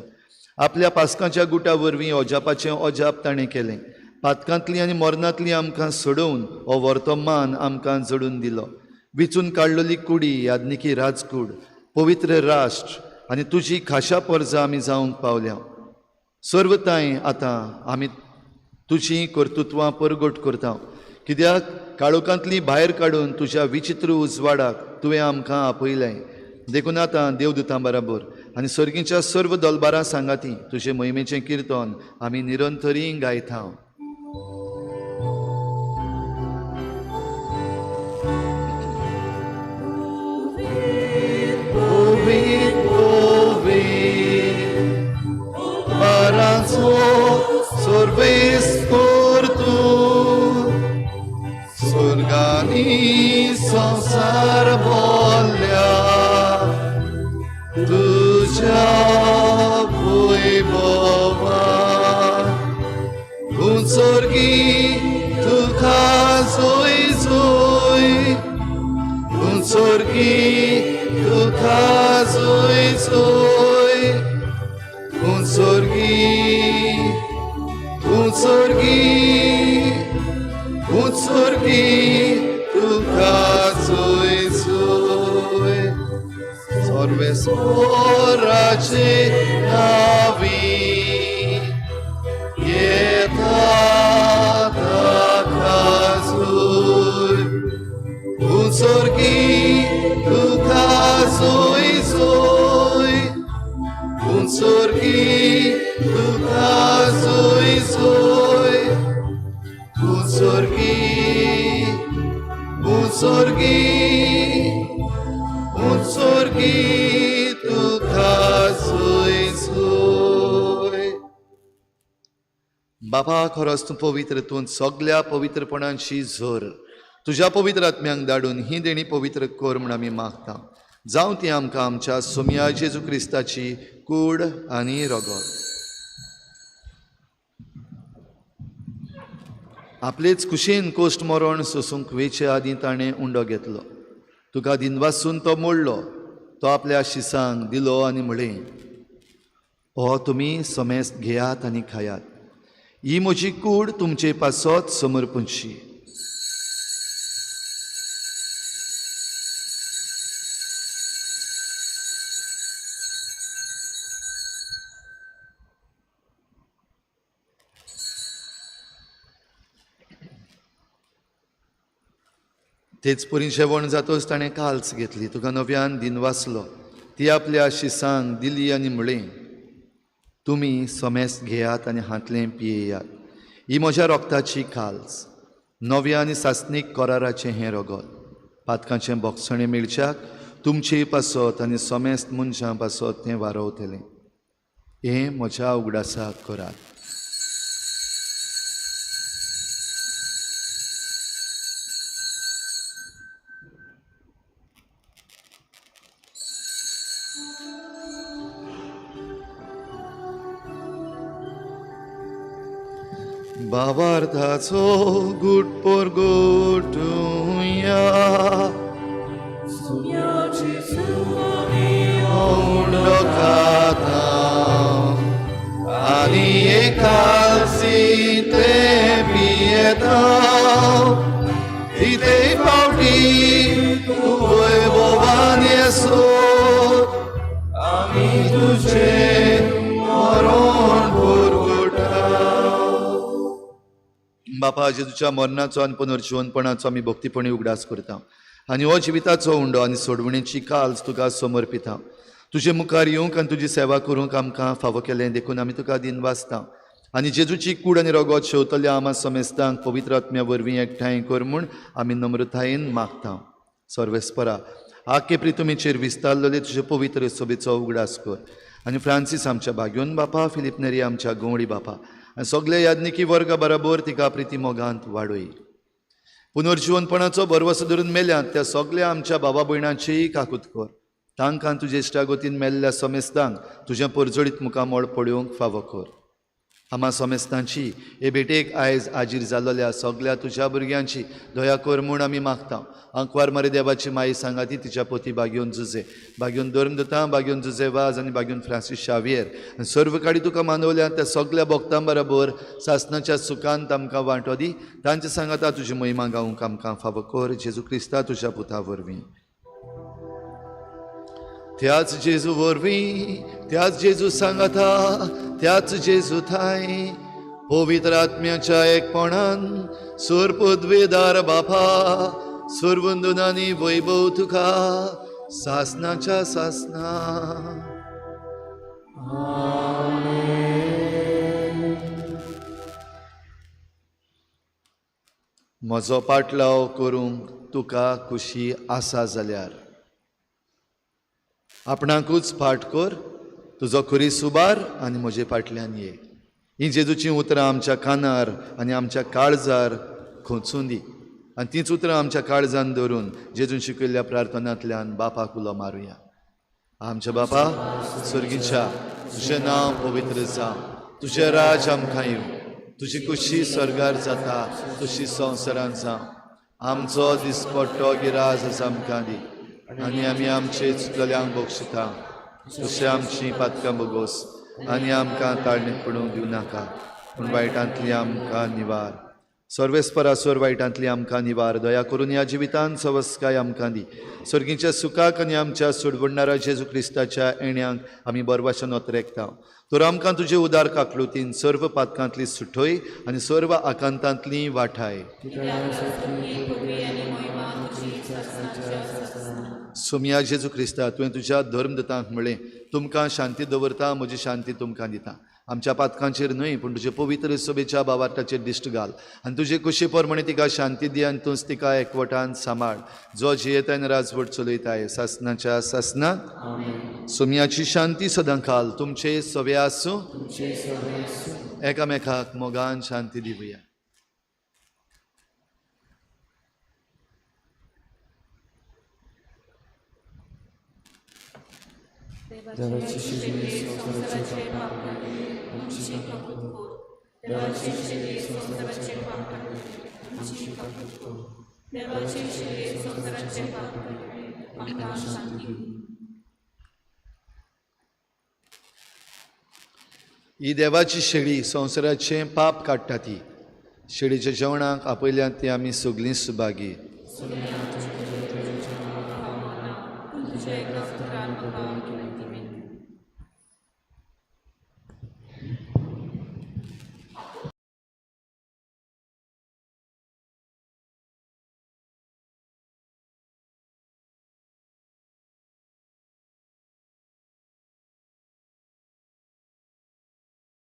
आपल्या पासकांच्या गुटा वरवीं अजापाचें अजाप ताणें केलें. पातकांतली आनी मरणांतली आमकां सोडोवन हो वर्तमान आमकां जोडून दिलो. विचून काडलेली कुडी यादनिकी राजकूड, पवित्र राष्ट्र आनी तुजी खाशा परजा आमी जावंक पावल्या. सर्वताय आतां आमी तुजी कर्तृत्वां परगट करता, कित्याक काळोखांतली भायर काडून तुज्या विचित्र उजवाडाक तुवें आमकां आपयलें. देखून आतां देवदूतां बराबर आनी सर्गीच्या सर्व दलबारां सांगाती तुजे मोहिमेचें किर्तन आमी निरंतरी गायता. स्वर्गानी संसार बोल्या तुझ्या भुंयेन. जोय जोय तूं स्वर्गी तूं स्वर्गी तूं स्वर्गी तुका जोय जोय सर्वेस्पराचे नावी येता ताका जोय तूं स्वर्गी तुका जोय जोय तूं स्वर्गी तुका जोय जोय तूं स्वर्गी तूं स्वर्गी तूं स्वर्गी तुका जोय जोय. बाबा खरोच तूं पवित्र, तूं सगल्या पवित्रपणाची झर तुज्या पवित्र आत्म्यांक धाडून ही देणी पवित्र कर म्हूण आमी मागता. जावं ती आमकां आमच्या सोमया जेजू क्रिस्ताची कूड आनी रगत. आपलेच कुशीन कोश्ट मरण सोसूंक वेचे आदीं ताणें उंडो घेतलो. तुका दिनवासून तो मोडलो, तो आपल्या शिसांक दिलो आनी म्हळें, हो तुमी समेस्त घेयात आनी खायात, ही म्हजी कूड तुमचे पासत समर्पणची. तेच परी जेवण जातोच ताणें काल्स घेतली, तुका नव्यान दिनवासलो, ती आपल्या शिसांक दिली आनी म्हळें, तुमी समेस्त घेयात आनी हांतलें पियेयात, ही म्हज्या रोगताची काल्स, नव्या आनी सासणीक कराराचें हें रगत, पातकांचें बोगसणें मेळच्याक तुमचे पासत आनी समेस्त मनशां पासत तें वारवतलें. हें म्हज्या उगडासाक करात. भावार्थाचो गुट परगटुया, उंडो खाता आनी एकासी ते पियेता, तिथे पावटी तूं वैभवान येसो, आमी तुजें मरण परगटा. बापा जेजूच्या मरणाचो आनी पुनर्जिवनपणाचो आमी भक्तीपणी उगडास करता आनी हो जिविताचो उंडो आनी सोडवणेची काल्स तुका समर्पिता. तुजे मुखार येवंक आनी तुजी सेवा करूंक आमकां फावो केलें देखून आमी तुका दिनवासता आनी जेजूची कूड आनी रगत शेवतल्या आमा समेस्तांक पवित्र आत्म्या वरवीं एकठांय कर म्हूण आमी नम्रतायेन मागता. सर्वेस्परा आखे प्रितुमीचेर विस्तारलेले तुजे पवित्र सोबेचो उगडास कर आनी फ्रांसीस आमच्या भाग्योन बापा, फिलीप नेरी आमच्या गंवडी बापा आनी सगळे याज्ञिकी वर्गा बराबर तिका प्रिती मोगांत वाडय. पुनर्जिवनपणाचो भरवसो धरून मेल्यात त्या सगळ्या आमच्या बाबा भयणांचीय काकूत कर. तांकां तुजे इश्टागतीन मेल्ल्या समेस्तांक तुजें परजळीत मुखामळ पळोवंक फावो कर. आमा समेस्तांची हे भेटेक आयज आजीर जाल्ल्या सगळ्या तुज्या भुरग्यांची दया कर म्हूण आमी मागता. आंकवार मारी देवाची माई सांगाती तिच्या पोती बागेवन जुजे, बागेवन धर्मदूतां, बागेवन जुजे वाज आनी बागेवन फ्रांसीस शावियर आनी सर्व काडी तुका मानवल्या त्या सगळ्या भक्तां बराबर सासनाच्या सुखांत आमकां वांटो दी. तांचे सांगाता तुजी महिमा गावंक आमकां फावो कर, जेजू क्रिस्ता तुज्या पुता वरवीं. त्याच जेजू वरवीं, त्याच जेजू सांगाता, त्याच जेजू थांय पवित्र आत्म्याच्या एकपणान सुर पदवेदार बापा सुरवंदनानी वैभव तुका सासनाच्या सासना. म्हजो पाटलाव करूंक तुका खुशी आसा जाल्यार आपणाकूच फाट कर, तुजो खुरी सुबार आनी म्हजे फाटल्यान ये. हीं जेजूचीं उतरां आमच्या कानार आनी आमच्या काळजार खोंचून दी आनी तींच उतरां आमच्या काळजान धरून जेजून शिकयल्ल्या प्रार्थनांतल्यान बापाक उलो मारुया. आमच्या बापा स्वर्गीच्या, तुजें नांव पवित्र जावं, तुजें राज आमकां येवं, तुजी कुशी स्वर्गार जाता तशी संवसारान जावं. आमचो दिसपट्टो गिराज आमकां दी आनी आमी आमचे चुकलेल्यांक बक्षिता तशें आमची पातकां बोगोस आनी आमकां ताळणीत पडूंक दिवं नाका पूण वायटांतली आमकां निवार. सर्वेस्परासोर वायटांतली आमकां निवार. दया करून ह्या जिवितान सवस्काय आमकां दी. सर्गीच्या सुखाक आनी आमच्या सोडवणणारा जेजू क्रिस्ताच्या येण्यांक आमी बरवाशन ओतरेकता. तर आमकां तुजे उदार काकलुतीन सर्व पातकांतली सुठय आनी सर्व आकांतांतली वाठाय. सोमया जेजू क्रिस्ता, तुवें तुज्या धर्मदतांक म्हळें, तुमकां शांती दवरता, म्हजी शांती तुमकां दिता. आमच्या पातकांचेर न्हय पूण तुजे पवित्र सभेच्या बावार्थाचेर दिश्ट घाल आनी तुजे कुशी प्रमाणे तिका शांती दी आनी तूंच तिका एकवटान सांबाळ, जो जियेताय आनी राजवट चलयताय सासनाच्या सासनाक. सोमयाची शांती सदां काल तुमचे सवे आसूं. एकामेकाक मोगान शांती दिवया. देवाची शेळी संवसाराचे पाप काडपी आमची काकूत कर. देवाची शेळी संवसाराचे पाप काडपी आमची काकूत कर. देवाची शेळी संवसाराचे पाप काडपी आमकां शांती दी. ही देवाची शेळी संवसाराचें पाप काडटा. ती शेळीच्या जेवणाक आपयल्यात ती आमी सगळीं सुभागी.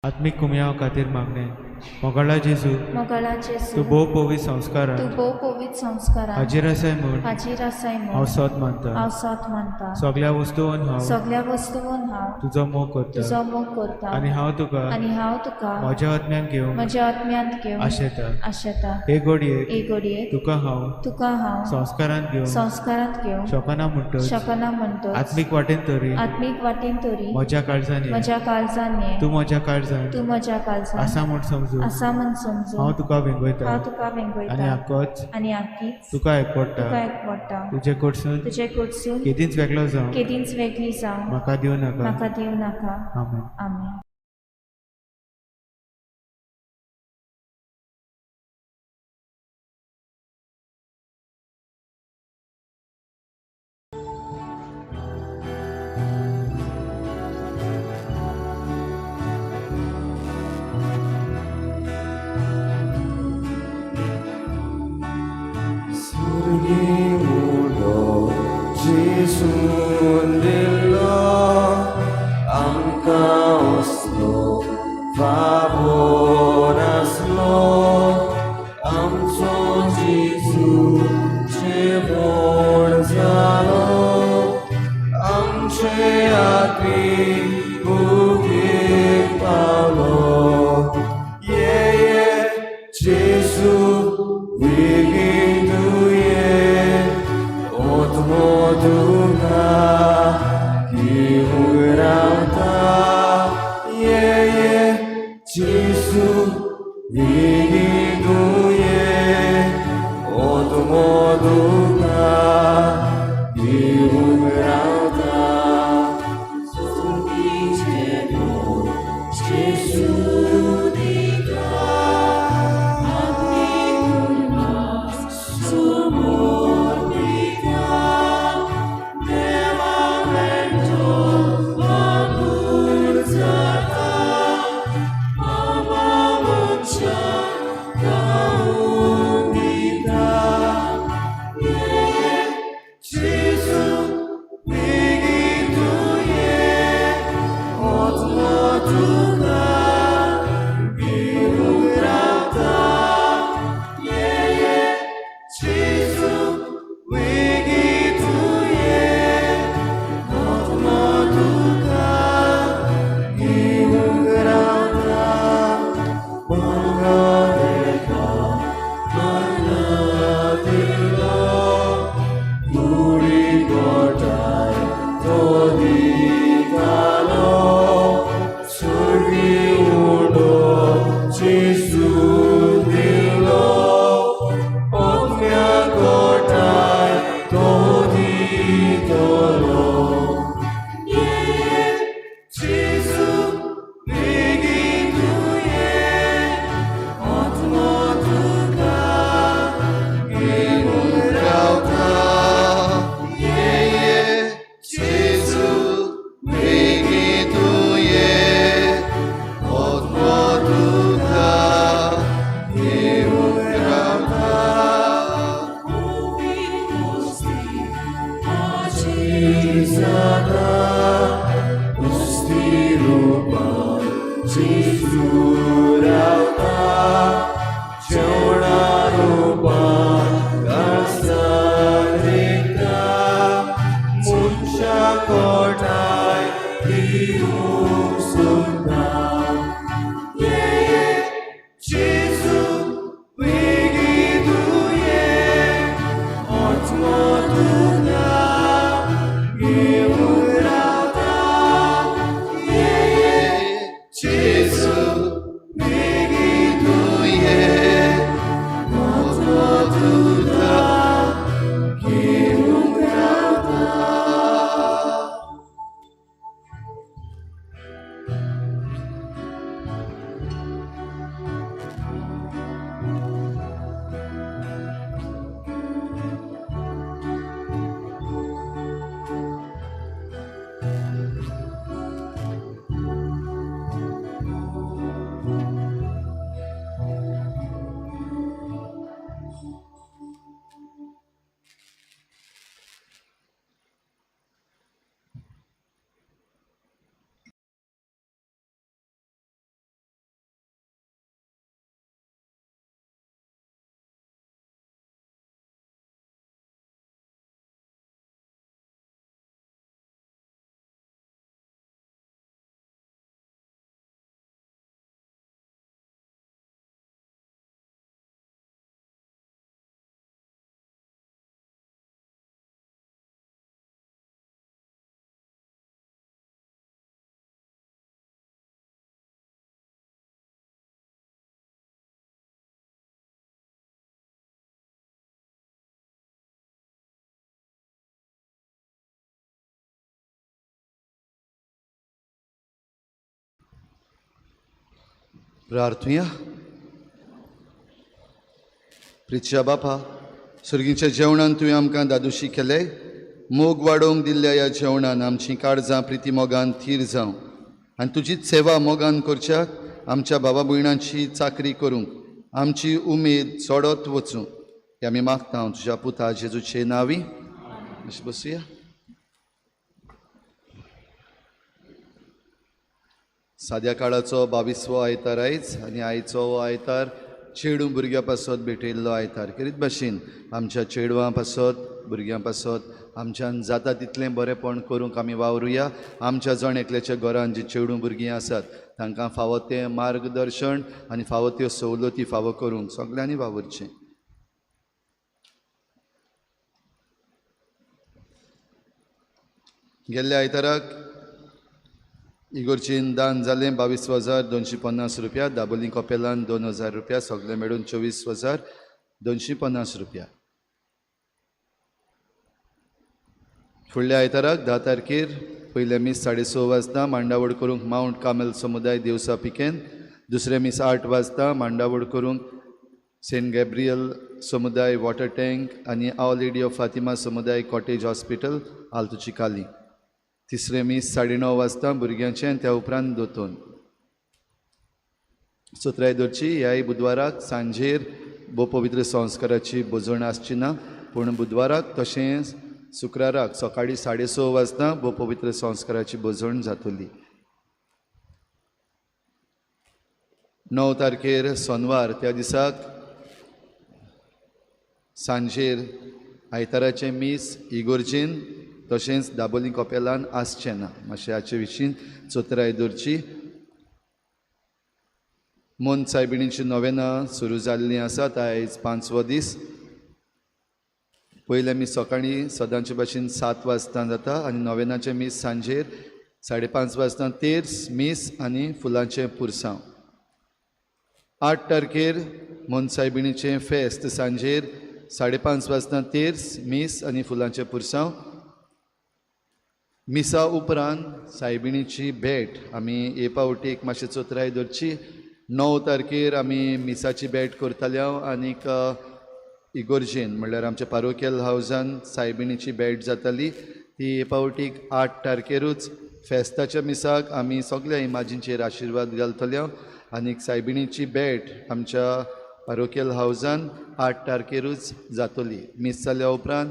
आत्मीक कुमयाव खातीर मागणें. मोगाळा जेजू, तूं भोव पवित्र संस्कारान हाजीर आसाय म्हूण हांव सत मानता. सगळ्या वस्तून हांव तुजो मोग करता आनी हांव तुका म्हज्या आत्म्यांत घेवंक आशेता. हे घडयेक तुका हांव संस्कारांत घेवंक शकना म्हणटच आत्मीक वाटेन तरी म्हज्या काळजान ये, तूं म्हज्या काळजान आसा म्हूण समजून हांव तुका वेंगयता आनी आकीच तुका एकवटा. तुजे कडसून केदींच वेगळो जावं म्हाका दिवं नाका. आमेन. आमेन. Sumur प्रार्थुया. प्रिच्या बापा, सुर्गीच्या जेवणान तुवें आमकां दादोशी केले. मोग वाडोवंक दिल्ल्या ह्या जेवणान आमची काळजां प्रिती मोगान थीर जावं आनी तुजीच सेवा मोगान करच्याक आमच्या बाबा भयणांची चाकरी करूंक आमची उमेद चडत वचूं हे आमी मागता तुज्या पुता जेजूचे नांवी. अशें बसुया. साद्या काळाचो 22वो आयतार आयज आनी आयचो हो आयतार चेडूं भुरग्यां पासत भेटयल्लो आयतार. खेरीत भाशेन आमच्या चेडवां पासत भुरग्यां पासत आमच्यान जाता तितलें बरेंपण करूंक आमी वावरुया. आमच्या जण एकल्याच्या घरान जी चेडूं भुरगीं आसात तांकां फावो तें मार्गदर्शन आनी फावो त्यो सवलती फावो करूंक सगल्यांनी वावुरचें. गेल्ल्या आयताराक इगोर्चीन दान जालें 22,250 रुपया, दाबोली कपेलान 2,000 रुपया, सगळें मेळून 24,250 रुपया. फुडल्या आयताराक 10 तारखेर पयलें मीस 6:30 वाजता मांडावड करूंक मावंट कार्मेल समुदाय देवसा पिकेन, दुसरें मीस 8 वाजता मांडावड करूंक सेंट गॅब्रियल समुदाय वॉटर टँक आनी our lady of Fatima समुदाय कॉटेज हॉस्पिटल आल्तुचिकाली, तिसरें मीस 9:30 वाजता भुरग्यांचें आनी त्या उपरांत दोतोन. सतराय दरची ह्याय बुधवाराक सांजेर भोव पवित्र संस्काराची भोजण आसची ना, पूण बुधवाराक तशेंच शुक्राराक सकाळीं 6:30 वाजता भोव पवित्र संस्काराची भोजण जातली. 9 तारखेर सोनवार त्या दिसाक सांजेर आयताराचें मीस इगोर्जेन तशेंच दाबोली कपेलान आसचें ना. मातशें हाचे विशीं चतराय दवरची. मोन सायबिणीची नोवेनां सुरू जाल्लीं आसात. आयज 5वो दीस. पयलें मीस सकाळीं सदांचे भाशेन 7 वाजता जाता आनी नोवेनाचें मीस सांजेर 5:30 वाजता, तेर्स मीस आनी फुलांचें पुरसांव. 8 तारखेर मोन सायबिणीचें फेस्त सांजेर 5:30 वाजता, तेर्स मीस आनी फुलांचें पुरसांव. मिसा उपरांत सायबिणीची भेट आमी हे पावटी एक मातशें चतराय दवरची. 9 तारखेर आमी मिसाची भेट करताले आनीक इगोर्जेन म्हणल्यार आमच्या पारोकियल हावजान सायबिणीची भेट जाताली. ती हे पावटीक 8 तारखेरूच फेस्ताच्या मिसाक आमी सगल्या इमाजींचेर आशिर्वाद घालतले आनीक सायबिणीची भेट आमच्या पारोकियल हावजान 8 तारखेरूच जातली. मीस जाल्या उपरांत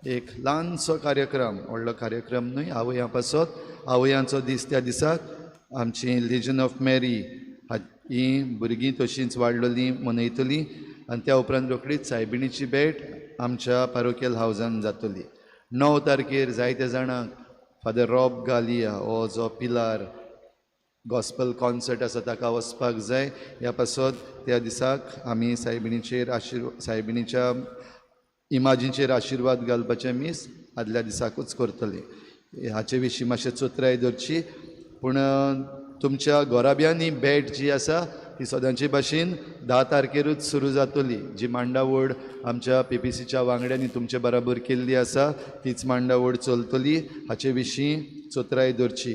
एक ल्हानसो कार्यक्रम, व्हडलो कार्यक्रम न्हय, आवयां पासत आवयांचो दीस त्या दिसाक आमची लिजन ऑफ मॅरी ही भुरगीं तशींच वाडलोलीं मनयतलीं आनी त्या उपरांत रोखडीच सायबिणीची भेट आमच्या पारोकियल हावजान जातली. 9 तारखेर जायत्या जाणांक फादर रॉब गालिया हो जो पिलार गॉस्पल कॉन्सर्ट आसा ताका वचपाक जाय. ह्या पासत त्या दिसाक आमी सायबिणीचेर सायबिणीच्या इमाजींचेर आशिर्वाद घालपाचें मीस आदल्या दिसाकूच करतले. हाचे विशीं मातशें चतराय दवरची. पूण तुमच्या घराब्यांनी भेट जी आसा ती सदांचे भाशेन 10 तारखेरूच सुरू जातली. जी मांडावड आमच्या PPCच्या वांगड्यांनी तुमचे बराबर केल्ली आसा तीच मांडावड चलतली. हाचे विशीं चतराय दवरची.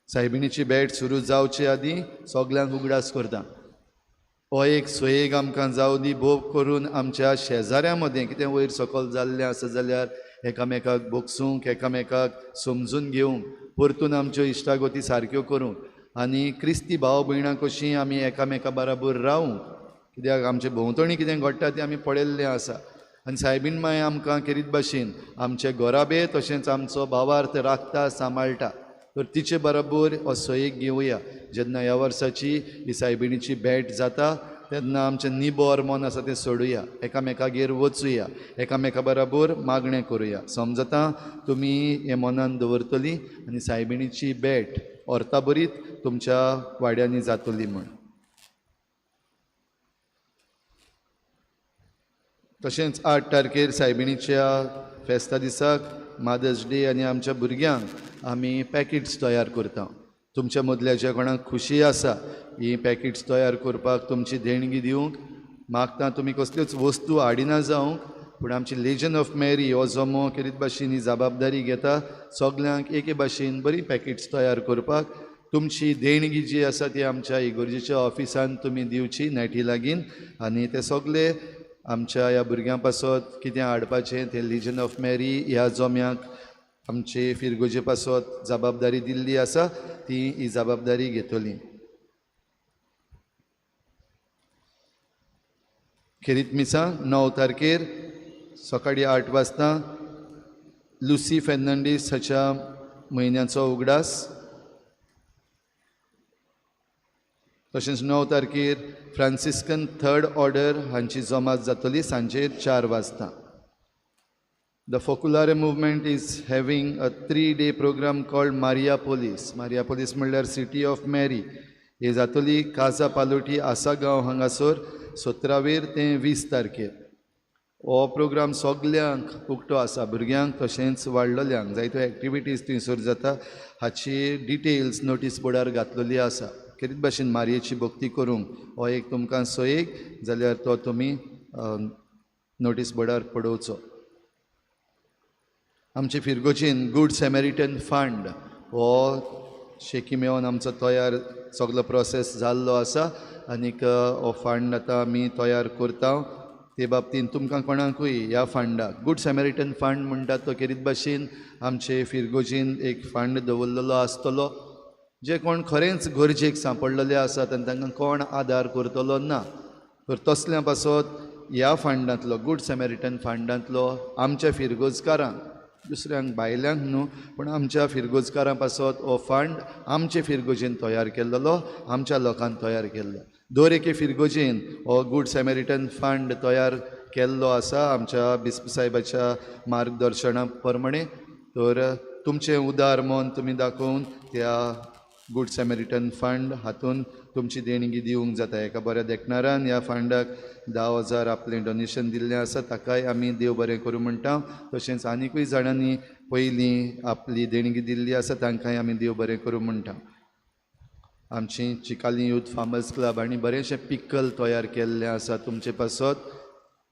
सायबिणीची भेट सुरू जावचे आदीं सगल्यांक उगडास करता. हो एक सोयेग आमकां जावं दी भोग करून आमच्या शेजाऱ्यां मदें कितें वयर सकयल जाल्लें आसा जाल्यार एकामेकाक बोगसूंक, एकामेकाक समजून घेवंक, परतून आमच्यो इश्टागती सारक्यो करूंक आनी क्रिस्ती भाव भयणां कशीं आमी एकामेका बराबर रावूंक. कित्याक आमचे भोंवतणी कितें घडटा तें आमी पळयल्लें आसा आनी सायबीण माय आमकां खेरीत भाशेन आमचे घराबे तशेंच आमचो भावार्थ राखता, सांबाळटा. तर तिचे बरोबर हो सोयेक घेवया. जेन्ना ह्या वर्साची ही सायबिणीची भेट जाता तेन्ना आमचें निबर मन आसा तें सोडुया, एकामेकागेर वचुया, एकामेका बराबर मागणें करुया. समजता तुमी हें मनान दवरतली आनी सायबिणीची भेट अर्था बरीत तुमच्या वाड्यांनी जातली म्हूण. तशेंच 8 तारखेर सायबिणीच्या फेस्ता दिसाक मादर्स डे आनी आमच्या भुरग्यांक आमी पॅकेट्स तयार करता. तुमच्या मदल्या ज्या कोणाक खुशी आसा ही पॅकेट्स तयार करपाक तुमची देणगी दिवंक मागता. तुमी कसल्योच वस्तू हाडिना जावंक, पूण आमची लेजन ऑफ मॅरी हो जमो खेरीत भाशेन ही जबाबदारी घेता सगल्यांक एके भाशेन बरीं पॅकेट्स तयार करपाक. तुमची देणगी जी आसा ती आमच्या इगोर्जेच्या ऑफिसान तुमी दिवची नेटी लागीन आनी ते सगळे आमच्या ह्या भुरग्यां पासत कितें हाडपाचें तें लिजन ऑफ मॅरी ह्या जोम्याक आमचे फिरगोजे पासत जबाबदारी दिल्ली आसा ती ही जबाबदारी घेतली. खेरीत मिसां 9 तारखेर सकाळी 8 वाजता लुसी फेर्नांडीस हाच्या म्हयन्याचो उगडास. तशेंच 9 तारखेर फ्रांसिस्कन थर्ड ऑर्डर हांची जमात जातली सांजेर 4 वाजता. The Focolare movement is having a 3-day program called Mariapolis. Mariapolis म्हणल्यार सिटी ऑफ मॅरी. हे जातली काजा पालोटी आसागांव हांगासर 17 ते 20 तारखेर. हो प्रोग्राम सगल्यांक उक्तो आसा, भुरग्यांक तशेंच वाडलेल्यांक. जायत्यो एक्टिविटीज थंयसर जाता हाची डिटेल्स नोटीस बोर्डार घातलेली आसा. खेरीत भाशेन मारयेची भक्ती करूंक हो एक तुमकां सोयीक जाल्यार तो तुमी नोटीस बोर्डार पडोवचो. आमचे फिरगोजीन गूड सेमेरिटन फंड हो शेकी मेवन आमचो तयार सगलो प्रोसेस जाल्लो आसा आनीक हो फंड आतां आमी तयार करता. ते बाबतीन तुमकां कोणाकूय ह्या फंडाक गूड सेमेरिटन फंड म्हणटा तो खेरीत भाशेन आमचे फिरगोजीन एक फंड दवरलेलो आसतलो जे कोण खरेंच गरजेक सांपडलेले आसात आनी तांकां कोण आदार करतलो ना तर तसल्या पासत ह्या फंडांतलो गूड सेमेरिटन फंडांतलो आमच्या फिरगोजकारांक, दुसऱ्यांक भायल्यांक न्हू पूण आमच्या फिरगोजकारां पासत हो फंड आमचे फिरगोजेन तयार केल्लो, आमच्या लोकान तयार केल्लो. दर एके फिरगोजेन हो गूड सेमेरिटन फंड तयार केल्लो आसा आमच्या बिस्प साहेबाच्या मार्गदर्शना प्रमाणे. तर तुमचें उदार मन तुमी दाखोवन त्या गूड सेमेरिटन फंड हातून तुमची देणगी दिवंक जाता. एका बऱ्या देखणारान ह्या फंडाक 10,000 आपलें डोनेशन दिल्लें आसा, ताकाय आमी देव बरें करूं म्हणटा. तशेंच आनिकूय जाणांनी पयलीं आपली देणगी दिल्ली आसा तांकांय आमी देव बरें करूं म्हणटा. आमची चिकाली यूथ फार्मर्स क्लब आनी बरेंशें पिकल तयार केल्लें आसा तुमचे पासत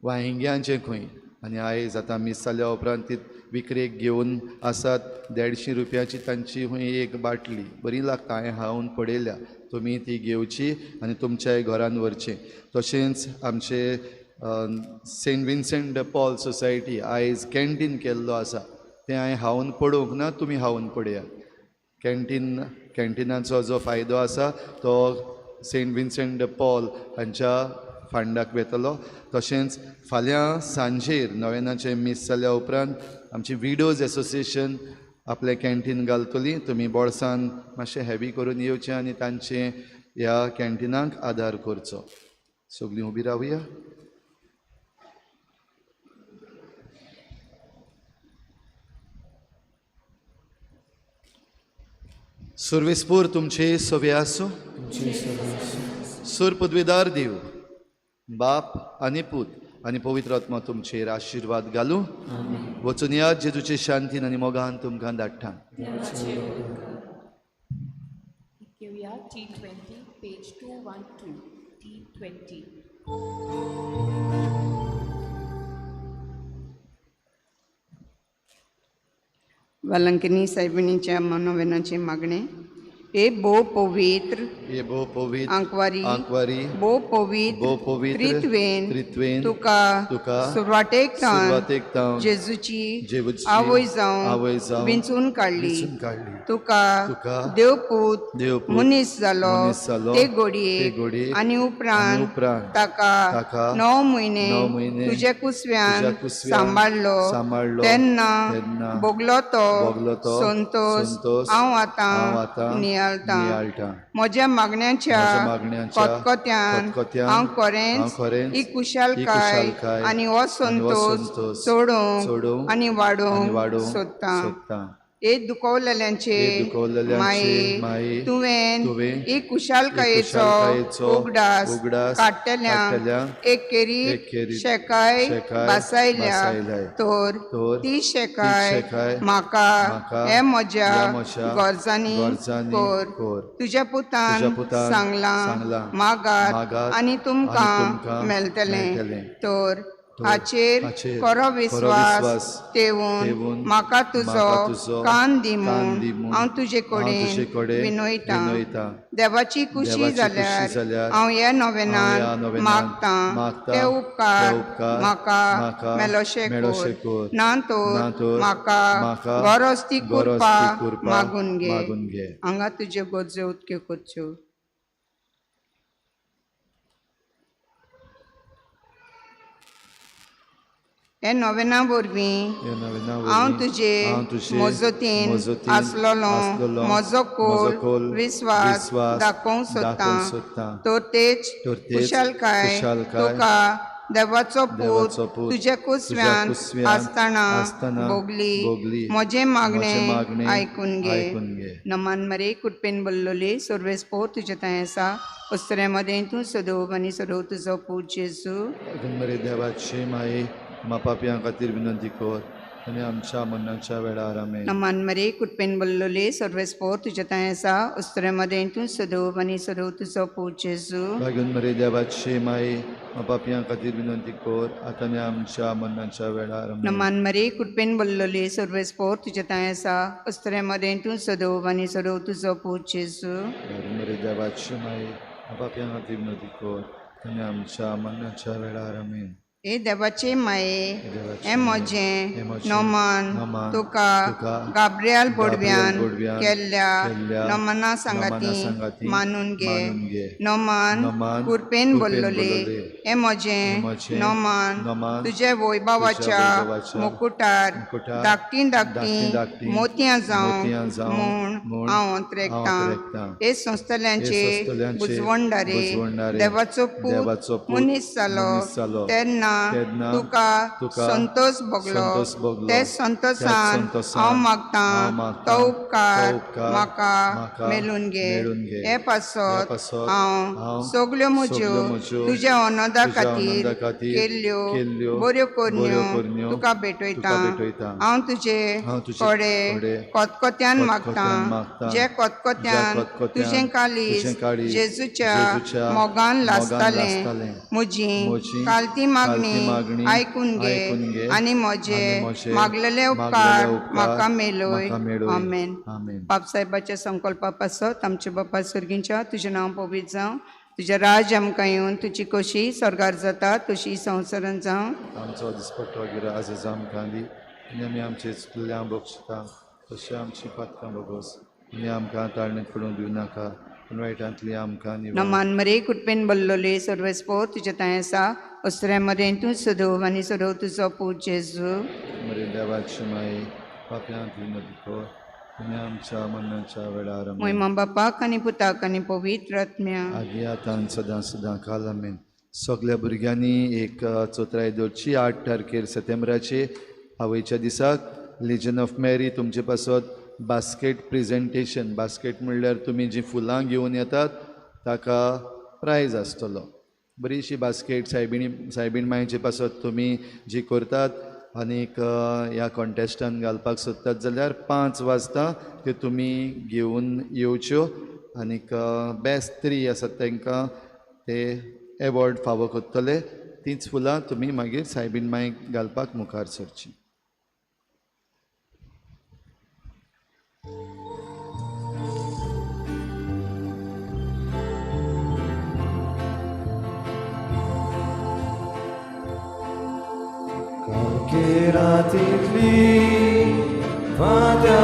वांयग्यांचें खंय आनी आयज आतां मीस जाल्या उपरांत ती विकरेक घेवन आसात. 150 रुपयाची तांची खंय एक बाटली बरी लागता, हांवें खावन पळयल्या. तुमी ती घेवची आनी तुमच्याय घरान व्हरचें. तशेंच आमचे Saint Vincent de Paul society आयज कॅन्टीन केल्लो आसा तें हांवें खावन पळोवंक ना, तुमी खावन पळयात. कॅन्टिनाचो जो फायदो आसा तो सेंट विन्सेंट the Paul हांच्या फंडाक वेतलो. तशेंच फाल्यां सांजेर नवेनाचें मीस जाल्या उपरांत आमची विडोज एसोसिएशन आपलें कॅन्टीन घालतली. तुमी बोळसान मातशें हेवी करून येवचें आनी तांचें ह्या कॅन्टिनाक आदार करचो. सगळीं उबी रावया. सुर्वेसपूर तुमचे सवे आसूं. सूर पदवीदार देव बाप आनी पूत आनी पवित्र आत्मा तुमचेर आशिर्वाद घालूं. वचून याद जेजूचे शांतीन आनी मोगान तुमकां धाडटा. घेवया T20 page 212 T20. वालंकिनी सायबिणीच्या मनोवेनाचे मागणे. हे भोव पवित्र आंकवारी भोव पवित्र त्रित्वेन तुका सुरवातेक तावन जेजूची आवय जावन विंचून काडली. तुका देवपूत मनीस जालो ते घडये आनी उपरांत ताका 9 म्हयने तुज्या कुसव्यान सांबाळ्ळो तेन्ना भोगलो तो संतोष हांव आतां नियाळटा. म्हज्या मागण्यांच्या खतखत्यान हांव खरेंच ही कुशालकाय आनी हो संतोष सोडूंक आनी वाडोवंक सोदता. हे दुखवलेल्यांचे माये तुवें ही कुशालकायेचो उगडास काडटल्यांक एक खेरीत शेकाय भासायल्या तर ती शेकाय म्हाका हे म्हज्या गरजांनी कर. तुज्या पुतान सांगलां मागात आनी तुमकां मेळटलें तर हाचेर खरो विस्वास ठेवून म्हाका तुजो कान दी म्हूण हांव तुजे कडेन विनयतां. देवाची खुशी जाल्यार हांव ह्या नोवेनान मागतां ते उपकार म्हाका मेलोशे कर, ना तर म्हाका गरज ती कृपा मागून घे. हांगा तुज्यो गरजो उक्त्यो करच्यो. हे नोवेना वरवीं हांव तुजे मजतीन आसलेलो म्हजो खोल विस्वास दाखोवंक सोदतां. तर तेच खुशालकाय तुका देवाचो पूत तुज्या कुसव्यान आसतना भोगली. म्हजें मागणें आयकून घे. नमान मरे कुटपेन बोल्लोली सर्वेस पोर तुजे थंय आसा. उस्तऱ्या मदें तूं सदोव आनी सदोव तुजो पूत जेजू. मरे देवाची माये मा पापयां खातीर विनंती कर आनी आमच्या मरणाच्या वेळार. आमेन. नमान मरे कुटपेन बोल्लोली सर्वेस पोर तुजे थंय आसा. उस्तऱ्या मदें तूं सदोव आनी सदोव तुजो पूत जेजू. भाग्योन मरे देवाची माये मा पापयां खातीर विनंती कर आतां आनी आमच्या मरणाच्या वेळार. आमेन. नमान मरे कुटपेन बोल्लोली सर्वेस पोर तुजे थंय आसा. उस्तऱ्या मदें तूं सदोव आनी सदोव तुजो पूत जेजू. भाग्योन मरे देवाची माये मा पापयां खातीर विनंती कर आनी आमच्या मरणाच्या वेळार. आमेन. हे देवाचे माये हें म्हजें नमन तुका गाब्रियल बोडव्यान केल्ल्या नमना सांगाती मानून घे. नमन कुरपेन बोल्लोले हें म्हजें नमन तुज्या वैभवाच्या मुकुटार धाकटीं धाकटीं मोतयां जावं म्हूण हांव अंतरेकतां. हे संस्थल्यांचे बुजवणदारे देवाचो पूत मनीस जालो तेन्ना तुका संतोष भोगलो. ते संतोषान हांव मागतां तो उपकार म्हाका मेळून घे. हे पासत हांव सगल्यो म्हज्यो तुज्या अनोदा खातीर केल्ल्यो बऱ्यो करण्यो तुका भेटयतां. हांव तुजे कडे कोतकोत्यान मागतां जे कोतकोत्यान तुजें काळीज जेजूच्या मोगान लासतालें. म्हजी कालती मागणी आयकून घे आनी म्हजे मागलेले उपकार म्हाका मेळय. आमेन. बापसाहेबाच्या संकल्पा पासत आमच्या बापा सर्गींच्या तुजें नांव पवित्र जावं, तुजें राज्य आमकां येवन तुजी कशी स्वर्गार जाता तशी संवसारान जावं. आमचो दिसपट्टो गिराज आमकां दी आनी आमी आमचे चुकल्ल्या बक्षता तशें आमची पातकां भोगोस आनी आमकां ताळणेंत पडूंक दिवं नाका पूण वायटांतली आमकां. नमान मरे कुटपेन बोल्लोले सर्वेस पोर तुजें थंय आसा. उस्तऱ्या मदें तूं सदोव आनी सदोव तुजो पूत जेजू. मरे देवाची माये पापयांत विनंती कर आनी आमच्या मरणाच्या वेळार. मोहिमा बापाक आनी पुताक आनी पवित्र आत्म्या आदी आतां सदां सदां काल. आमेन. सगल्या भुरग्यांनी एक चोत्राय दवरची. 8 तारखेर सप्टेंबराचे आवयच्या दिसाक लिजन ऑफ मॅरी तुमचे पासत बास्केट प्रेजेंटेशन. बास्केट म्हणल्यार तुमी जीं फुलां घेवन येतात ताका प्रायज आसतलो. बरीशी बास्केट सायबीण मायचे पासत तुमी जी करतात आनीक ह्या कॉन्टेस्टान घालपाक सोदतात जाल्यार 5 वाजता त्यो तुमी घेवन येवच्यो आनीक बेस्ट 3 आसात तांकां ते एवॉर्ड फावो करतले. तींच फुलां तुमी मागीर सायबीण मायक घालपाक मुखार सरचीं. रातींतली फांत्या